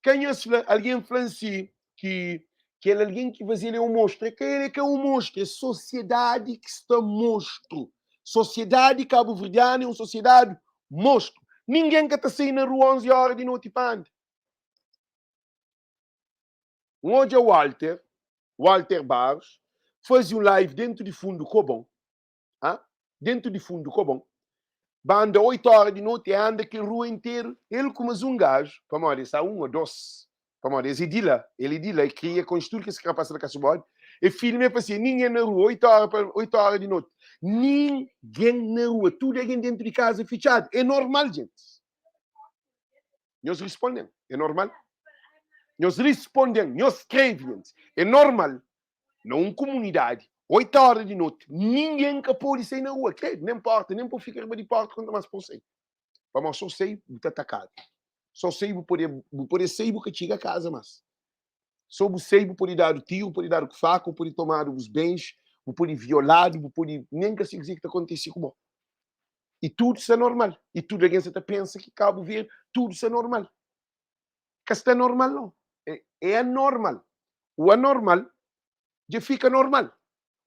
ka nhos fla alguém fla si ki kel alguém ki faze el é un monstru é ka el é ka un monstru é sociedade ki sta monstru sociedade cabo-verdiana é un sociedade monstru ninguém ka ta sai na rua 11 hora di noti pa anda N odja Walter, Walter Barros, Faze un live dentu di fundu kobon, ha? Dentu di fundu kobon. Banda 8 ora di noti, e anda kel rua interu, el ku mas un gaju, pamodi es sta un o dos, pamodi es é di la, el é di la, e kria, konxe tudu kes rapaz la Kasubodi, e filma e fla si, ningen na rua, 8 ora pa 8 ora di noti, ningen na rua, tudu algen dentu di kaza fitxadu, é normal djentis? Nhos risponden, é normal? Nhos risponden, nhos skrebe djentis, é normal na un kumunidadi, 8 ora di noti, ningen ka pode sai na rua, kredu, nen porta, nen pa fika riba di porta, konta mas pa sai. Pamodi so sai bu ta atakadu. So sai bu pode bu pode sai bu ka txiga kaza mas. So bu sai bu pode dadu tiru, pode dadu ku faka, bu pode tomadu bus bens, bu pode violadu, bu pode nen ka sai kuzê ki ta kontise ku bo. I tudu sta normal. I tudu algen sa ta pensa ki Kabu Verdi tudu sta normal. Ka sta normal no. É, é anormal. O anormal dja fika normal.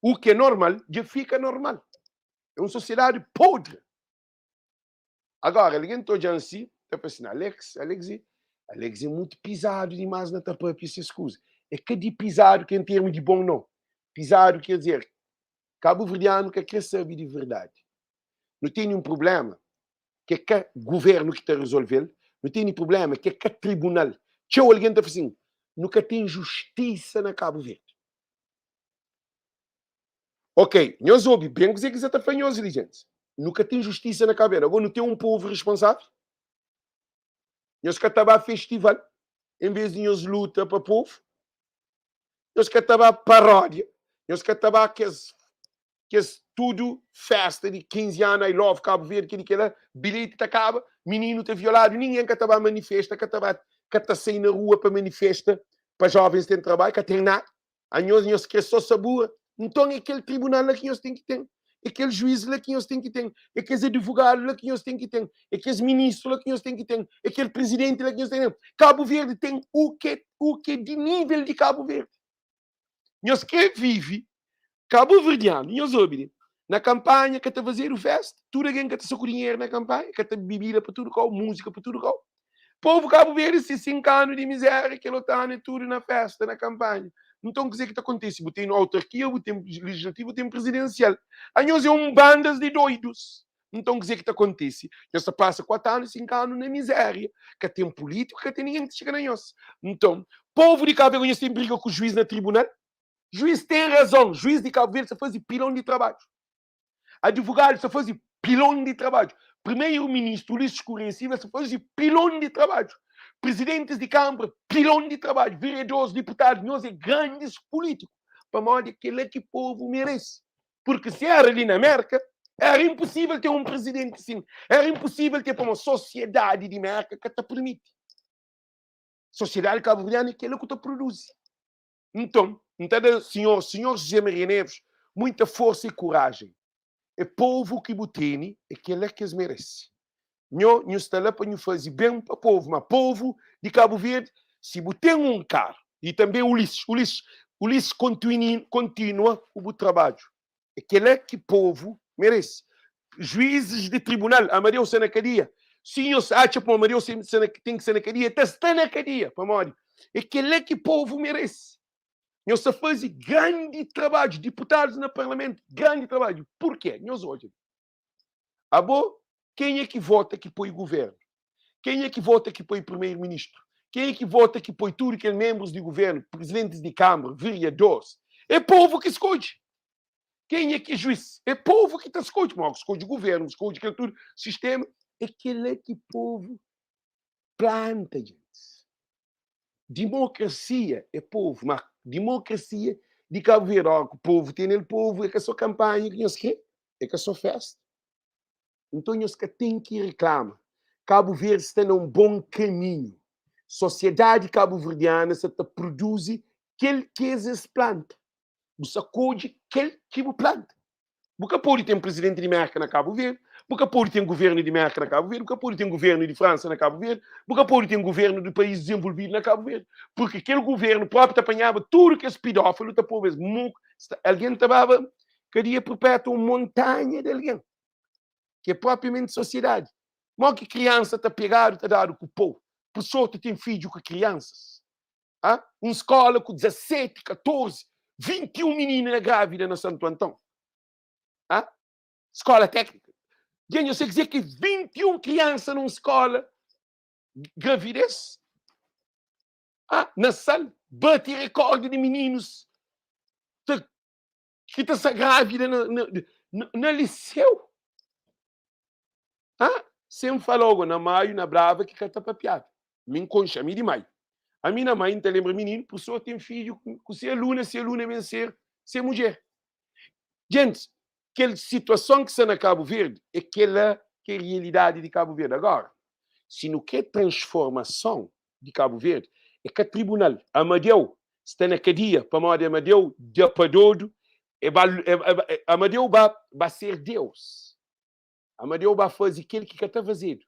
O que é normal dja fika normal. É um sociedade podre. Agora, alguém ta odja-m si, ta fla si, Alex, Alex é, Alex é muito pisado demais na ta papia essas coisas. É ka di pisado que é em termos de bom, não. Pisado quer dizer, cabo-verdiano ka kre sabe de verdade. Nu tene um problema ki é ka governo ki ta resolve-l, nu tene problema ki é ka tribunal. Txeu algen ta fla assim, nu ka ten justisa na Cabo Verde. Ok, nhos obi ben kuzê ki N sa ta fla nhos li, gentis. Nu ka ten justisa na Cabo Verde. Agora nu ten un povu responsável? Nhos ka ta ba festival en vez di nhos luta pa povu? Nhos ka ta ba paródia? Nhos ka ta ba kes kes tudu festa di 15 anu I love Cabo Verde kel-li kel-la, bilheti ta kaba, mininu ta violadu, ningen ka ta ba manifesta, ka ta ba ka ta sai na rua pa manifesta pa jovens ten trabadju, ka ten nada. Anhos nhos kre so sabura. Nton é kel tribunal la ki nhos ten ki ten, é kel juiz la ki nhos ten ki ten, é kes advogadu la ki nhos ten ki ten, é kes ministru la ki nhos ten ki ten, é kel prizidenti la ki nhos ten ki ten. Kabu Verdi ten u ke u ke di nível di Kabu Verdi. Nhos kre vive kabuverdianu, nhos obi li, na kanpanha ka ta fazedu festa, tudu algen ka ta sta ku dinheru na kanpanha, ka ta bibida pa tudu kau, múzika pa tudu kau. Povu Kabu Verdi si 5 anu di miséria, kel otu anu é tudu na festa, na kanpanha. Nton kuzê ki ta kontise? Bu ten autarkia, bu ten legislativu, bu ten prizidensial. Anhos é un bandas di doidus. Nton kuzê ki ta kontise? Nhos ta pasa 4 anu, 5 anu na mizéria. Ka ten pulítiku, ka ten ningen ki ta txiga na nhos. Nton, povu di Kabu Verdi, nhos ten briga ku juiz na tribunal? Juiz ten razon. Juiz di Kabu Verdi sta faze pilon di trabadju. Advogadu sta faze pilon di trabadju. Primeiro ministru Ulisses Correia Silva sta faze pilon di trabadju. Prezidentis di kanbra, pilon di trabadju. Vereadores, diputadus, nhos é grandis pulítiku. Pamodi kel-la ki povu merese. Purki si éra li na Mérka, éra inpusível ten un prizidenti sin. Éra inpusível ten, pamodi sosiedadi di Mérka ka ta pirmiti. Sosiedadi kabuverdianu é kel-la ku ta produzi. Nton, N ta da sinhor, sinhor José Maria Neves, muita forsa i korajen. É povu ki bu tene, é kel-la ki es merese. Nho, nhu sta la pa nhu faze ben pa povu, ma povu di Kabu Verdi, si bu ten un karu, i tanbe Ulisses, Ulisses, Ulisses kontuini, kontinua ku bu trabadju. É kel-la ki povu merese. Juizes di tribunal, Amadeu sta na kadia. Si nhos atxa pa Amadeu ten ki sta na kadia, el ta sta na kadia. Pamodi? É kel-la ki povu merese. Nhos sta faze grandi trabadju, diputadus na parlamentu, grandi trabadju. Purkê? Nhos odja. Abo, kenha ki vota ki poi guvernu? Kenha ki vota ki poi primeiro ministru? Kenha ki vota ki poi tudu kel membrus di guvernu, presidentis di kambra, vereadores? É povu ki skodje. Kenha ki é juiz? É povu ki ta skodje. Pamodi skodje guvernu, skodje kel tudu sistema. É kel-la ki povu planta, gentis. Dimokrasia é povu, ma dimokrasia di Kabu Verdi, ora ku povu tene el povu, é ka so kanpanha ki nhos kre, é ka so festa. Nton nhos ka ten ki reklama. Kabu Verdi sta na un bon kaminhu. Sosiedadi kabuverdiana sa ta produzi kel ki es es planta. Bu sa kodje kel ki bu planta. Bu ka pode ten prizidenti di Mérka na Kabu Verdi, bu ka pode ten guvernu di Mérka na Kabu Verdi, bu ka pode ten guvernu di Fransa na Kabu Verdi, bu ka pode ten guvernu di país dizenvolvidu na Kabu Verdi, purki kel guvernu propi ta panhaba tudu kes pidófilu ta poba es muku, algen ta baba kadia perpétua un montanha di algen, ki é propiamenti sosiedadi. Mo ki kriansa ta pegadu ta dadu ku pou? Pessoa ta ten fidju ku kriansas? Ha? Un skola ku 17, 14. 21 minina grávida na Santo Antão. Ah? Skola téknika. Dja nhos sa kuzê ki 21 kriansa nun skola gravidez? Ah, na sal bati rekórdi di mininus ta ki ta sta grávida na, na, na, na liseu. Ah, sem fala ogo na Maio, na Brava ki ka ta papiadu. Mi N konxe, ami di Maio. Ami na Maio N ta lenbra mininu, profesor ten fidju ku se aluna, se aluna ben ser se mudjer. Gentis, kel situason ki sta na Kabu Verdi é kela ki é rialidadi di Kabu Verdi. Agora, si nu kre transformason di Kabu Verdi, é ka tribunal. Amadeu sta na kadia pamodi Amadeu da pa dodu, e ba, Amadeu ba, ba ser Deus. Amadeu ba faze kel ki ka ta fazedu.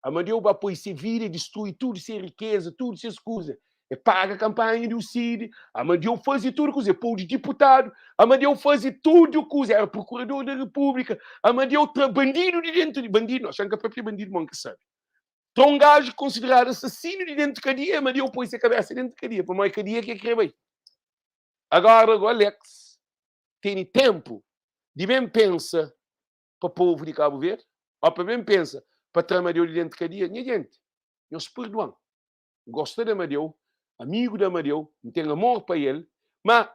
Amadeu ba poi se vida, distrui tudu se rikeza, tudu ses kuza. E paga kanpanha di UCID, Amadeu faze tudu kuza, e pou di diputadu, Amadeu faze tudu kuza, era prokurador da Repúblika, Amadeu tra bandidu di dentu di, bandidu, nós xa nka papia bandidu, mon ka sabe. Tra un gaju konsideradu asasinu di dentu kadia, Amadeu poi se kabesa dentu kadia, pamodi kadia ki e kre bai. Agora, go Alex tene tempu di ben pensa pa povu di Kabu Verdi, ó pa ben pensa pa tra Amadeu di dentu kadia, nha jenti, nhos perduan. N gosta di Amadeu, amigu di Amadeu, N ten amor pa el, ma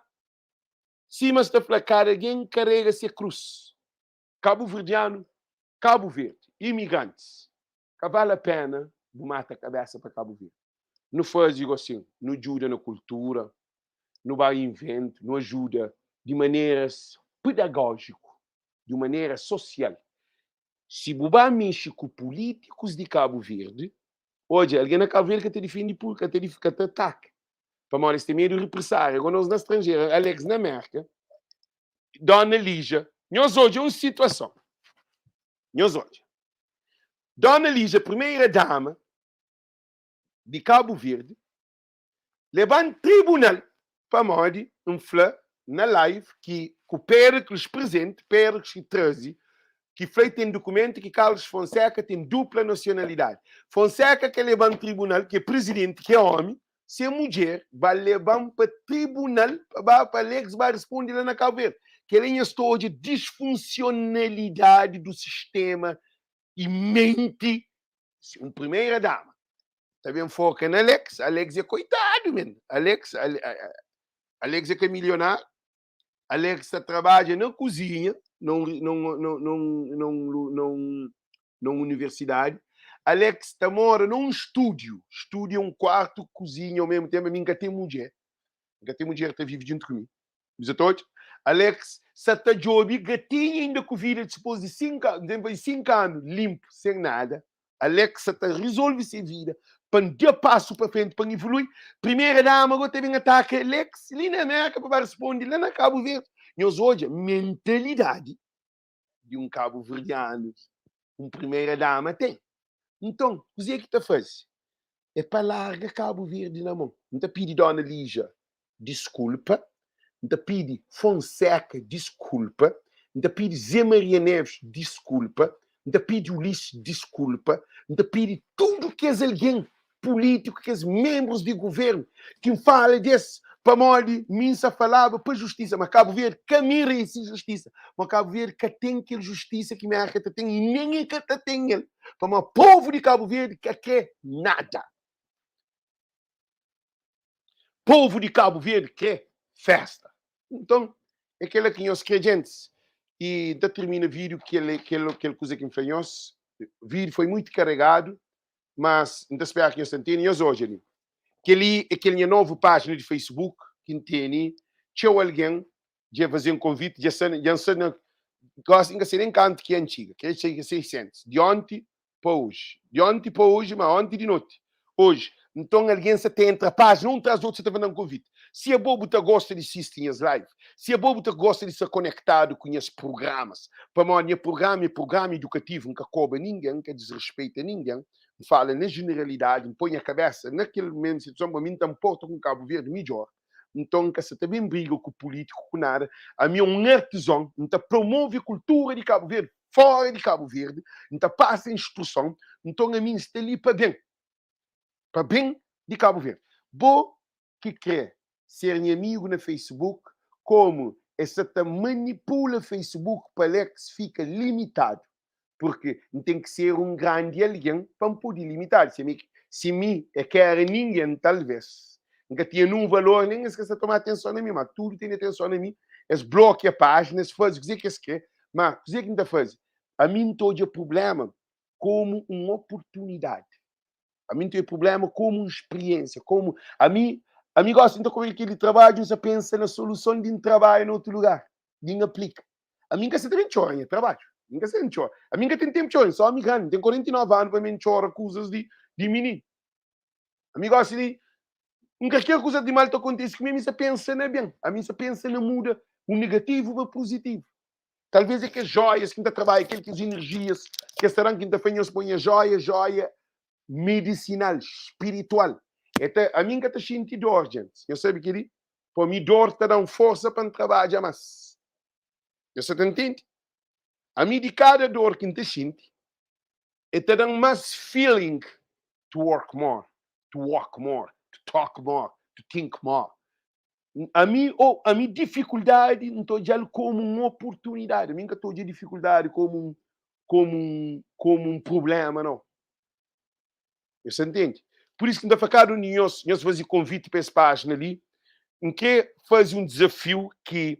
sima sta fla kada algen karega se krus. Kabuverdianu, Kabu Verdi, imigrantis, ka bale a pena bu mata kabesa pa Kabu Verdi. Nu faze gosin, nu djuda na kultura, nu ba inventu, nu ajuda di maneras pedagojiku, di un manera sosial. Si bu ba mexe ku pulitikus di Kabu Verdi, odja, algen na Kabu Verdi ka ta difende ka ta ka ta ataka, pamodi es ten medu di ripresária. Agora nos na stranjeru, Alex na Merka, Dona Lígia, nhos odja un situason, nhos odja, Dona Lígia, primeira dama di Kabu Verdi, leba-m tribunal pamodi N fla na live ki ku Péricles prezenti, Péricles ki traze, ki fla y ten dukumentu ki Carlos Fonseca ten dupla nasionalidadi. Fonseca ka leba-m tribunal, ki é prezidenti, ki é omi, se mudjer ba leba-m pa tribunal pa ba pa Alex ba responde la na Kabu Verdi. Kel-la nhos ta odja disfunsionalidadi du sistema y menti Si un primeira dama ta ben foka na Alex, Alex é koitadu men. Alex, Alex é ka milionáriu. Alex ta trabadja na kuzinha, na un, na un, na un, na un, na un, na un, na un universidadi. Alex ta mora na un stúdiu. Stúdiu é un kuartu, kuzinha ao mesmu ténpu. Ami N ka ten mudjer. N ka ten mudjer ta vive djuntu ku mi. Bisa ta odja? Alex sa ta djobe gatinha inda ku vida dipôs di 5 anu, ten faze 5 anu linpu, sen nada. Alex sa ta rizolve se vida pa N da pasu pa frenti, pa N ivolui. Primeira dama go ta ben ataka Alex li na Merka pa ba responde la na Kabu Verdi. Nhos odja mentalidadi di un kabuverdianu, un primeira dama ten. Nton, kuzê ki ta faze? É pa larga Kabu Verdi na mon. N ta pidi Dona Lígia diskulpa, N ta pidi Fonseca diskulpa, N ta pidi Zé Maria Neves diskulpa, N ta pidi Ulisses diskulpa, N ta pidi tudu kes algen pulítiku, kes menbrus di guvernu ki N fala des pamodi mi N sa falaba pa justisa, ma Kabu Verdi ka merese justisa, ma Kabu Verdi ka ten kel justisa ki Merka ta ten i nen e ka ta ten el, pamodi povu di Kabu Verdi ka kre nada. Povu di Kabu Verdi kre festa. Nton, é kela ki nhos kre, gentis. I N ta tirmina vídiu kel kel kel kuza ki N fla nhos. Vídiu foi muitu karegadu, mas N ta spera ki nhos ta ntende. Nhos odja li. Kel-li é kel nha novu pájina di Facebook ki N tene. Txeu algen dja faze-m konviti, dja sta dja N sta na gosi N ka se nen kantu ki N txiga, kre txiga 600 di onti pa oji. Di onti pa oji, ma onti di noti. Oji. Nton algen sa ta entra pájina un tras di otu sa ta manda-m konviti. Si abo bu ta gosta di sisti nhas live, si abo bu ta gosta di sta konektadu ku nhas prugramas, pamodi nha prugrama é prugrama idukativu, N ka koba ningen, N ka disrespeita ningen, N fala na jeneralidadi, N poi nha kabesa na kel mesmu situason, pamodi mi N ta nporta ku Kabu Verdi midjor. Nton N ka sa ta ben briga ku pulítiku, ku nada. Ami é un artizon, N ta promove kultura di Kabu Verdi fora di Kabu Verdi, N ta pasa instruson, nton ami N sta li pa ben, pa ben di Kabu Verdi. Bo ki kre. ser nha amigu na Facebook, komu es sa ta manipula Facebook pa Alex fika limitadu, purki N ten ki ser un grandi algen pa N pode limitadu. Si mi si mi é ka era ningen, talves N ka tinha nun valor, nen es ka sa toma atenson na mi, ma tudu tene atenson na mi. Es blokia pájina, es faze kuze ki es kre, ma kuze ki N ta faze? Ami N ta odja prubléma komu un oportunidadi. Ami N ta odja prubléma komu un spriénsia, komu ami ami gosi N ta kore kel trabadju, N sa pensa na soluson di N trabadja na otu lugar, di N aplika. Ami N ka sa ta ben txora nha trabadju, N ka sa ben txora. Ami N ka ten tenpu txora, N só omi grandi, N ten 49 anu pa mi N txora kuzas di di mininu. Ami gosi di N ka kre kuzas di mal ta kontise ku mi, ami N sa pensa na ben, ami N sa pensa na muda u negativu pa puzitivu. Talvez é kes joias ki N ta trabadja, kel kes energias ki es ta da-m ki N ta fla nhos poi nha joia, joia medisinal, spiritual. E ta, ami N ka ta xinti dor, gentis. Nhos sabe kel-li? Pa mi dor ta da-m forsa pa N trabadja más. Nhos sa ta ntende? Ami di kada dor ki N ta xinti, e ta da-m más feeling to work more, to walk more, to talk more, to think more. Ami ô ami difikuldadi N ta odja-l komu un oportunidadi. Ami N ka ta odja difikuldadi komu un komu un komu un prubléma nau. Nhos ta ntende? Pur isu ki N ta fla kada un di nhos, nhos faze konviti pa es pájina li. N krê faze un dizafiu ki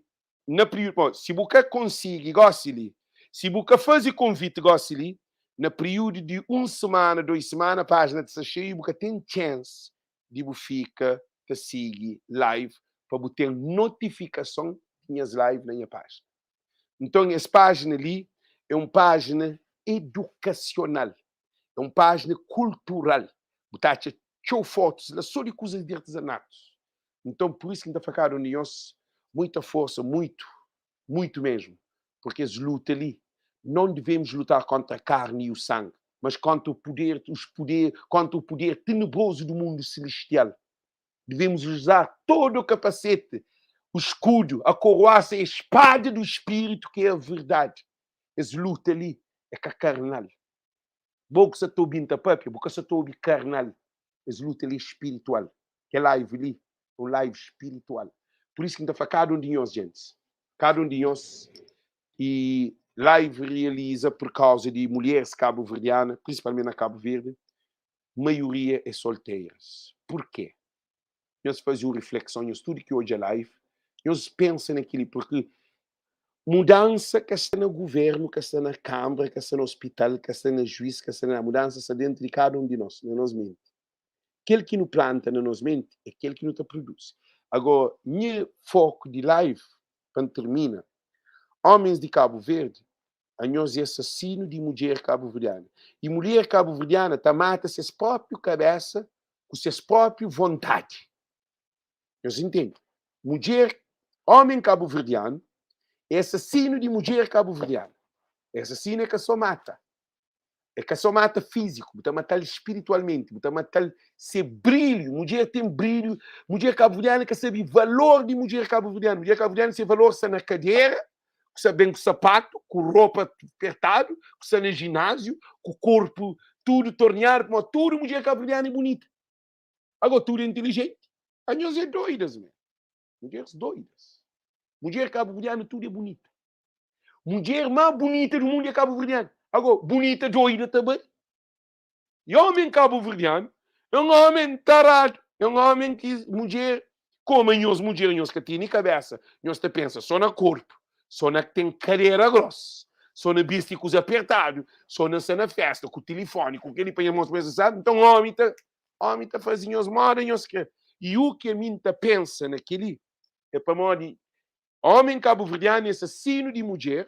na priu, bon, si bu ka konsigi gósi li, si bu ka faze konviti gósi li, na priudu di un simana, dois simana, pájina ta sta xeiu i bu ka ten txénsi di bu fika ta sigi live pa bu ten notifikason di nhas live na nha pájina. Nton es pájina li é un pájina edukasional, é un pájina kultural. Bu ta atxa txeu fotus la sô di kuzas di artizanatus. Nton pur isu ki N ta fla kada un di nhos muita forsa, muitu, muitu mesmu, porque es luta li não devemos lutar contra a carne e o sangue, mas contra o poder, os poder, contra o poder tenebroso do mundo celestial. Devemos usar todo o capacete, o escudo, a couraça e a espada do Espírito, que é a verdade. Es luta li é ka carnal. Bo ku sa ta obi-m ta papia, bu ka sa ta obi carnal. Es luta li é spiritual. Kel live li é un live spiritual. Pur isu ki N ta fla kada un di nhos, gentis, kada un di nhos i live realiza pur kauza di mulheres kabuverdiana, prinsipalmenti na Kabu Verdi, maioria é solteiras. Purkê? Nhos faze un riflekson, nhos tudu ki odja live, nhos pensa na kel-li, purki mudansa ka sta na guvernu, ka sta na kanbra, ka sta na ospital, ka sta na juiz, ka sta na nada. Mudansa sta dentu di kada un di nos, na nos menti. Kel ki nu planta na nos menti é kel ki nu ta produzi. Agora, nha foku di live, pa N tirmina, homens di Kabu Verdi, anhos é asasinu di mudjer kabuverdiana. I mulher kabuverdiana ta mata ses própriu kabesa ku ses própriu vontadi. Nhos intende? Mudjer, homem kabuverdianu é asasinu di mudjer kabuverdiana. É asasinu é ka só mata. É ka só mata fíziku, bu ta mata-l spiritualmenti, bu ta mata-l se brilhu. Mudjer ten brilhu, mudjer kabuverdiana ka sabe valor di mudjer kabuverdiana. Mudjer kabuverdiana se valor sta na kadera, ku sta ben ku sapatu, ku ropa pertadu, ku sta na jináziu, ku korpu tudu torniadu, pamodi tudu mudjer kabuverdiana é bunita. Agora tudu é intilijenti. Anhos é doidas, man. Mudjeres doidas. Mudjer kabuverdiana tudu é bunita. Mudjer más bunita do mundu é kabuverdiana. Agora, bunita doida ta bai. E homem kabuverdianu é un homem taradu, é un homem ki mudjer, koma nhos mudjer nhos ka tene kabesa, nhos ta pensa só na korpu, só na ten kadera gros, só na bisti kuza apertadu, só na sta na festa ku tilifoni, ku keli pa nha mostra pa nhos sabe. Nton omi ta omi ta faze nhos moda nhos kre. E u ki ami N ta pensa na keli é pamodi Omi kabuverdianu é asasinu di mudjer,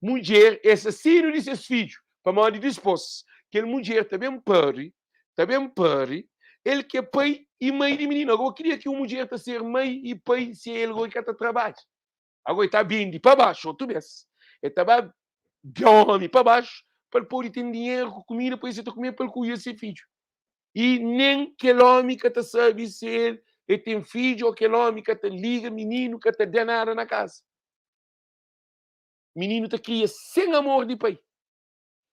mudjer é asasinu di ses fidju, pamodi dispos kel mudjer ta ben pari, ta ben pari, el ki é pai i mai di mininu. Ago, ki dia ki un mudjer ta ser mai i pai si el go i ka ta trabadja? Ago, e ta bendi pa baxu otu bes, e ta ba da omi pa baxu pa el pode ten dinheru ku kumida pa el ta kume pa el kuida se fidju. I nen kel ómi ka ta sabe si el e ten fidju ô kel ómi ka ta liga mininu, ka ta da nada na kaza. Mininu ta kria sen amor di pai,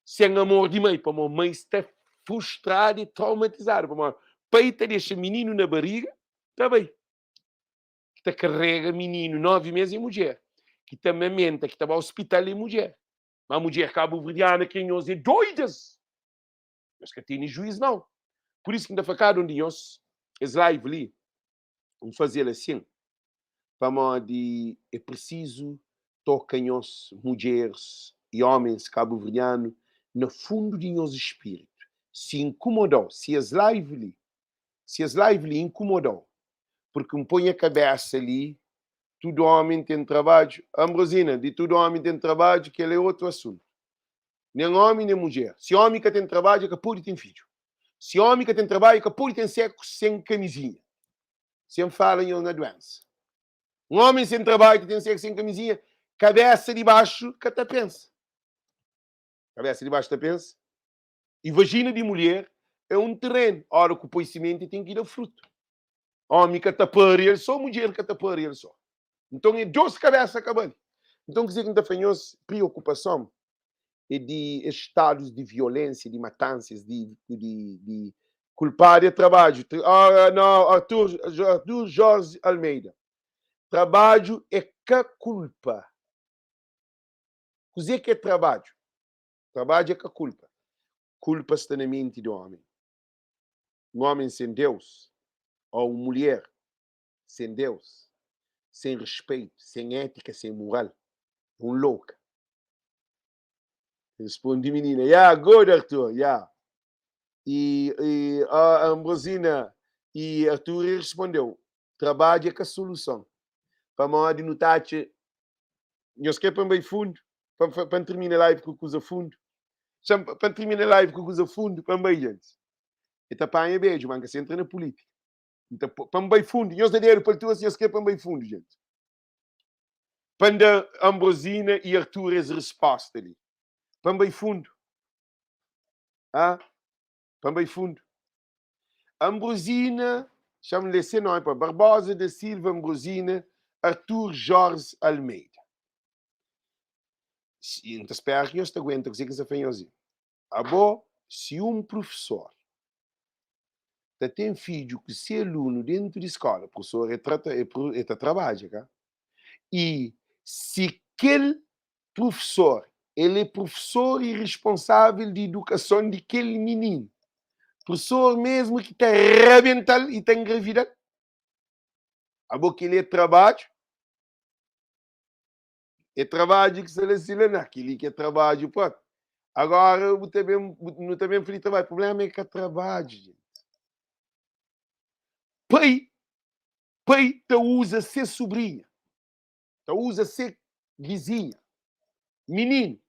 sen amor di mai, pamodi mai sta frustradu i traumatizadu, pamodi pai ta dexa mininu na bariga ta bai. Ki ta karega mininu 9 mês é mudjer. Ki ta mamenta, ki ta ba ospital é mudjer. Má mudjer kabuverdiana kre nhos é doidas. Nhos ka tene juiz nau. Pur isu ki N ta fla kada un di nhos, es live li, N faze-l asin pamodi é prisizu toka nhos mudjeris i ómens kabuverdianu na fundu di nhos spiritu. Si inkomoda-u, si es live li, si es live li inkomoda-u, purki N poi nha kabésa li, tudu ómi ten trabadju, Ambrosina, di tudu ómi ten trabadju, kel-la é otu asuntu. Nen ómi nen mudjer. Si ómi ka ten trabadju, el ka pode ten fidju. Si ómi ka ten trabadju, el ka pode ten séksu sen kamizinha. Sen fala nhos na duénsa. Un ómi sen trabadju ta ten séksu sen kamizinha, kabésa di baxu ka ta pensa. Kabésa di baxu ta pensa. I vajina di mulher é un terenu. Óra ku poi simenti, ten ki da frutu. Ómi ka ta pari el sô, mudjer ka ta pari el sô. Nton é dôs kabésa ka bali. Nton kuzê ki N ta fla nhos, priokupason é di es stadus di violénsia, di matansas, di di di kulpadu é trabadju. Ah, no, Artur, Artur Jorge Almeida. Trabadju é ka kulpa. Kuzê ki é trabadju? Trabadju é ka kulpa. Kulpa sta na menti di ómi. Un ómi sen Deus ô un mulher sen Deus, sen respeitu, sen étika, sen mural, é un louka. Responde minina, Ya, good Artur, ya. E, e a Ambrosina e Artur respondeu, Trabadju é ka soluson. Pamodi nu ta atxa Nhos kre pa N bai fundu? Pa pa N tirmina live ku kuza fundu? Xa pa N tirmina live ku kuza fundu pa N bai, gentis. E ta panha bedju, ma N ka sa entra na pulítika. N ta pa N bai fundu, nhos da dedu pa altura si nhos kre pa N bai fundu, gentis. Pa N da Ambrosina i Artur es resposta li. Pa N bai fundu. Ha? Pa N bai fundu. Ambrosina, xa-m lê se nómi pa Barbosa da Silva Ambrosina Artur Jorge Almeida. Si, N ta spera ki nhos ta aguenta kuzê ki N sta fla nhos li. Abo, si un prufesor ta ten fidju ku se alunu dentu di skola, prufesor e trata, e, e ta trabadja, ka? I si kel prufesor, el é prufesor i responsável di idukason di kel mininu, prufesor mesmu ki ta rabenta-l i ta engravida-l, abo kel-li é trabadju? É trabadju ki sta la si la na kel-li ki é trabadju própi. Agora bu ta ben, nu ta ben fla di trabadju. Problema é ka trabadju, gente. Pai, pai ta uza se sobrinha, ta uza se vizinha, mininu.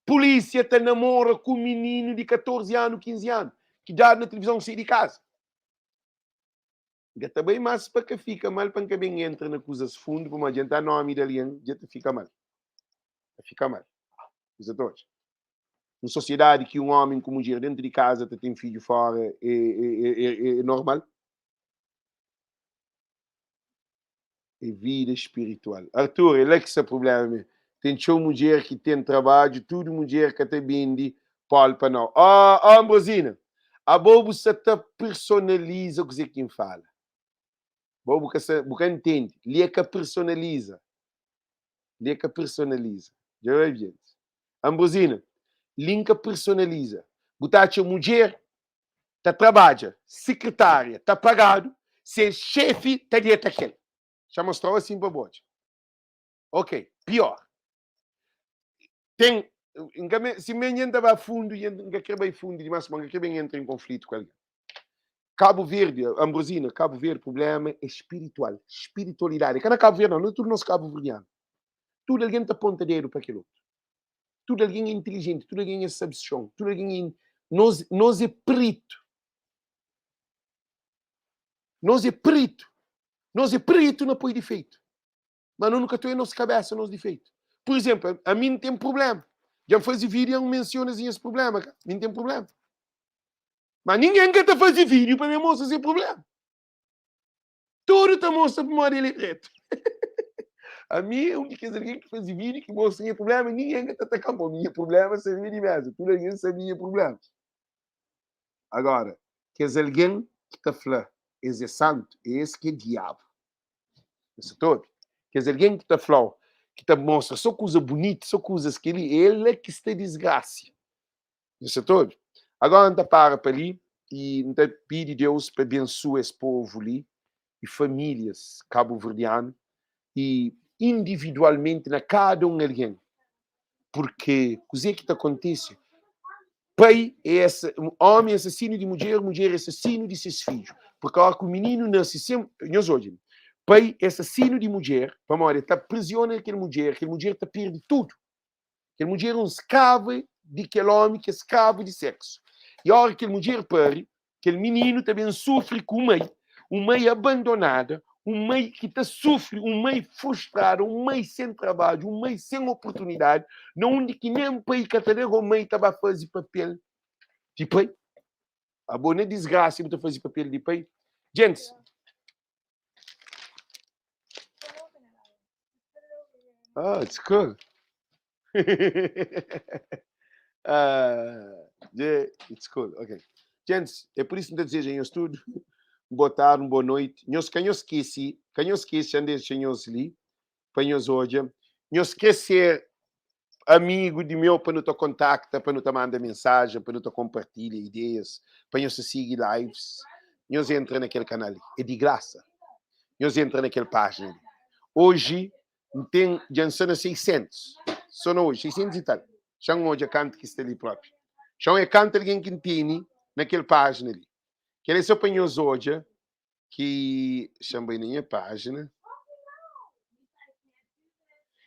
Polícia ta namora ku mininu di 14 anu, 15 anu, ki dadu na tilivizon sai di kaza. N ka ta bai más pa ka fika mal, pa N ka ben entra na kuzas fundu, pamodi dja N ta nómi di algen, dja ta fika mal. Ta fika mal. Bu sa ta odja? Un sosiedadi ki un ómi ku mudjer dentu di kaza ta ten fidju fóra é, é, é, é, é normal? É vida spiritual. Artur, é la ki sta prubléma mi. Ten txeu mudjer ki ten trabadju, tudu mudjer ka ta bende pólpa nau. Ó, ó Ambrosina, abo bu sa ta personaliza kuzê ki N fala. Bo bu ka sa, bu ka ntende. Li é ka personaliza. Li é ka personaliza. Dja bai, gentis. Ambrosina, li N ka personaliza. Bu ta atxa mudjer ta trabadja, sekretária ta pagadu, se xefi ta deta kel. Xa mostrau asin pa bu odja. Ok, pior. Ten, N ka me, si me N ta ba fundu, N ka kre bai fundu dimas, ma N ka kre ben entra en konflitu ku algen. Kabu Verdi, Ambrosina, Kabu Verdi, problema é spiritual, spiritualidadi. É ka na Kabu Verdi não, na tudu nos kabuverdianu. Tudu algen ta ponta dedu pa kel otu. Tudu algen é intilijenti, tudu algen é sabxon, tudu algen é, nos, nos é peritu. Nos é peritu. Nos é peritu na poi difeitu. Mas no nu ka ta oia nos kabesa nos difeitu. Pur izenplu, ami N ten prubléma. Dja N faze vídiu i N mensiona nhas prubléma, ka? Mi N ten prubléma. Mas ningen ka ta faze vídiu pa mi mostra se prubléma. Tudu ta mostra pamodi el é dretu. Ami é un di kes algen ki faze vídiu ki mostra nha prubléma, ningen ka ta ataka-m pamodi nha prubléma sta riba di méza. Tudu algen sabe nha prublémas. Agora, kes algen ki ta fla es é santu, é es ki é diabu. Nhos sa ta obi? Kes algen ki ta fla-u, ki ta mostra sô kuza bunitu, sô kuzas kel-li, é el la ki sta disgrasia. Nhos sa ta obi? Agora N ta para pa li i N ta pidi Deus pa bensua es povu li i famílias kabuverdianu i individualmenti na kada un algen, purke kuzê ki ta kontise? Pai é essa, omi é assassinu di mudjer, mudjer é assassinu di ses fidju. Purke ora ku mininu nase sen, nhos odja, pai é assassinu di mudjer, pamodi el ta prisiona kel mudjer, kel mudjer ta perde tudu. Kel mudjer é un skrava di kel omi ki é skravu di seksu. I ora kel mudjer pari, Kel mininu ta ben sufri ku un mai, un mai abandonada, un mai ki ta sufri, un mai frustrada, un mai sen trabadju, un mai sen oportunidadi, na undi ki nen pai ka ta da, go mai ta ba faze papel di pai. Abo na disgrasa bu ta faze papel di pai? Djentis. Oh, it's cool. uh, yeah, it's cool. Ok. Gents, é por isso que desejo nhos tudo. Boa tarde, boa noite. Nhos ka nhos esqueci, ka nhos esqueci, já deixa nhos li pa nhos odja. Nhos quer ser amigo di meu pa nu ta contacta, pa nu ta manda mensagem, pa nu ta compartilha ideias, pa nhos ta sigui lives. Nhos entra naquele canal li. É de graça. Nhos entra naquele página li. Hoje N ten, dja N sta na 600, so na oji, 600 i tal. Xa N odja kantu ki sta li propi. Xa é kantu algen ki N tene na kel pájina li. Kel é so pa nhos odja ki, xa N bai na nha pájina.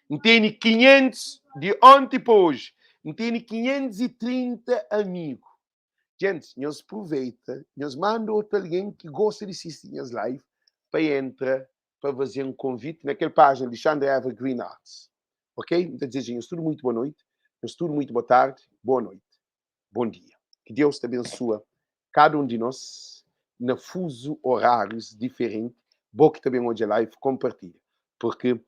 N tene 500, di onti pa oji, N tene 530 amigu. Gentis, nhos pruveita, nhos manda otu algen ki gosta di sisti nhas live pa entra pa faze-m konviti na kel pájina Alexandre Ever Green Arts. Ok? N ta dizeja nhos tudu muitu boa noiti, nhos tudu muitu boa tardi, boa noiti, bon dia. Ki Deus ta bensua kada un di nos na fuzu orárius diferenti. Bo ki ta ben odja live, konpartilha. Purki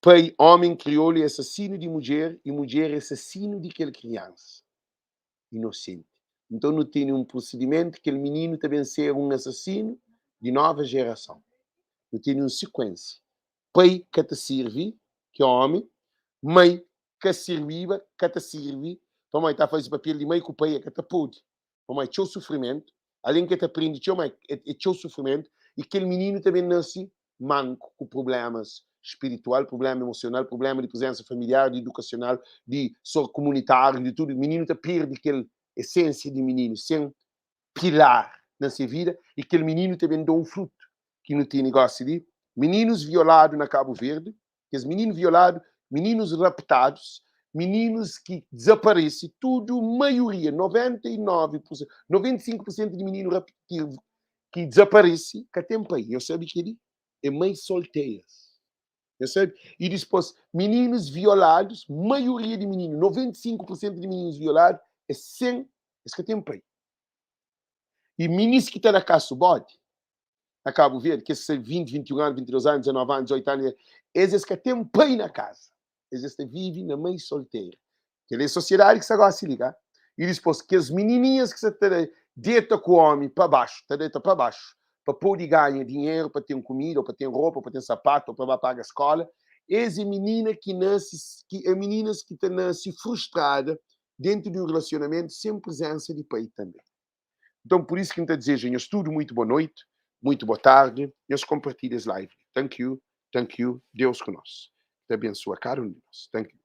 pai, ómi kriolu é asasinu di mudjer i mudjer é asasinu di kel kriansa inosenti. Nton nu tene un prusedimentu, kel mininu ta ben ser un asasinu di nova jerason. Nu tene un sikuensia. Pai ka ta sirvi, ki é omi, mai ka sirbiba, ka ta sirvi, pamodi ta faze papel di mai ku pai, e ka ta pode, pamodi é txeu sufrimentu, alen ki e ta prende txeu, ma é txeu sufrimentu, i kel mininu ta ben nase manku, ku prublémas spiritual, prubléma emosional, prubléma di prezensa familiar, di edukasional, di sor komunitáriu, di tudu. Mininu ta perde kel esensia di mininu, sen pilar na se vida, i kel mininu ta ben da un frutu ki nu tene gosi li, mininus violadu na Kabu Verdi, kes mininu violadu, mininus raptadus, mininus ki dizaparese, tudu, maioria, 99%, 95% di mininu ki ki dizaparese ka ten pai. Nhos sabe kel-li? É mãe solteiras. Nhos sabe? E dispôs, mininus violadus, maioria di mininu, 95% di mininus violadu é sen, es ka ten pai. E minis ki ta na kasu bodi, na Kabu Verdi, kes ki sta 20, 21 anu, 22 anu, 19 anu, 18 anu, es es ka ten pai na kaza. Es es ta vive na mãe solteira. Kel é sosiedadi ki sta gosi li, ka? I dispôs, kes minininhas ki sta ta deta ku omi pa baxu, ta deta pa baxu, pa pode ganha dinheru, pa ten kumida, ou pa ten ropa, ou pa ten sapatu, ou pa ba paga skola, es é minina ki nase, ki é mininas ki ta nase frustrada dentu di un relasionamentu sen prezensa di pai tanbe. Nton, pur isu ki N ta dizeja nhos tudu muitu bo noiti, muitu bo tardi, nhos konpartilha es live li. Thank you, thank you, Deus ku nos. Ta abensua kada un di nos. Thank you.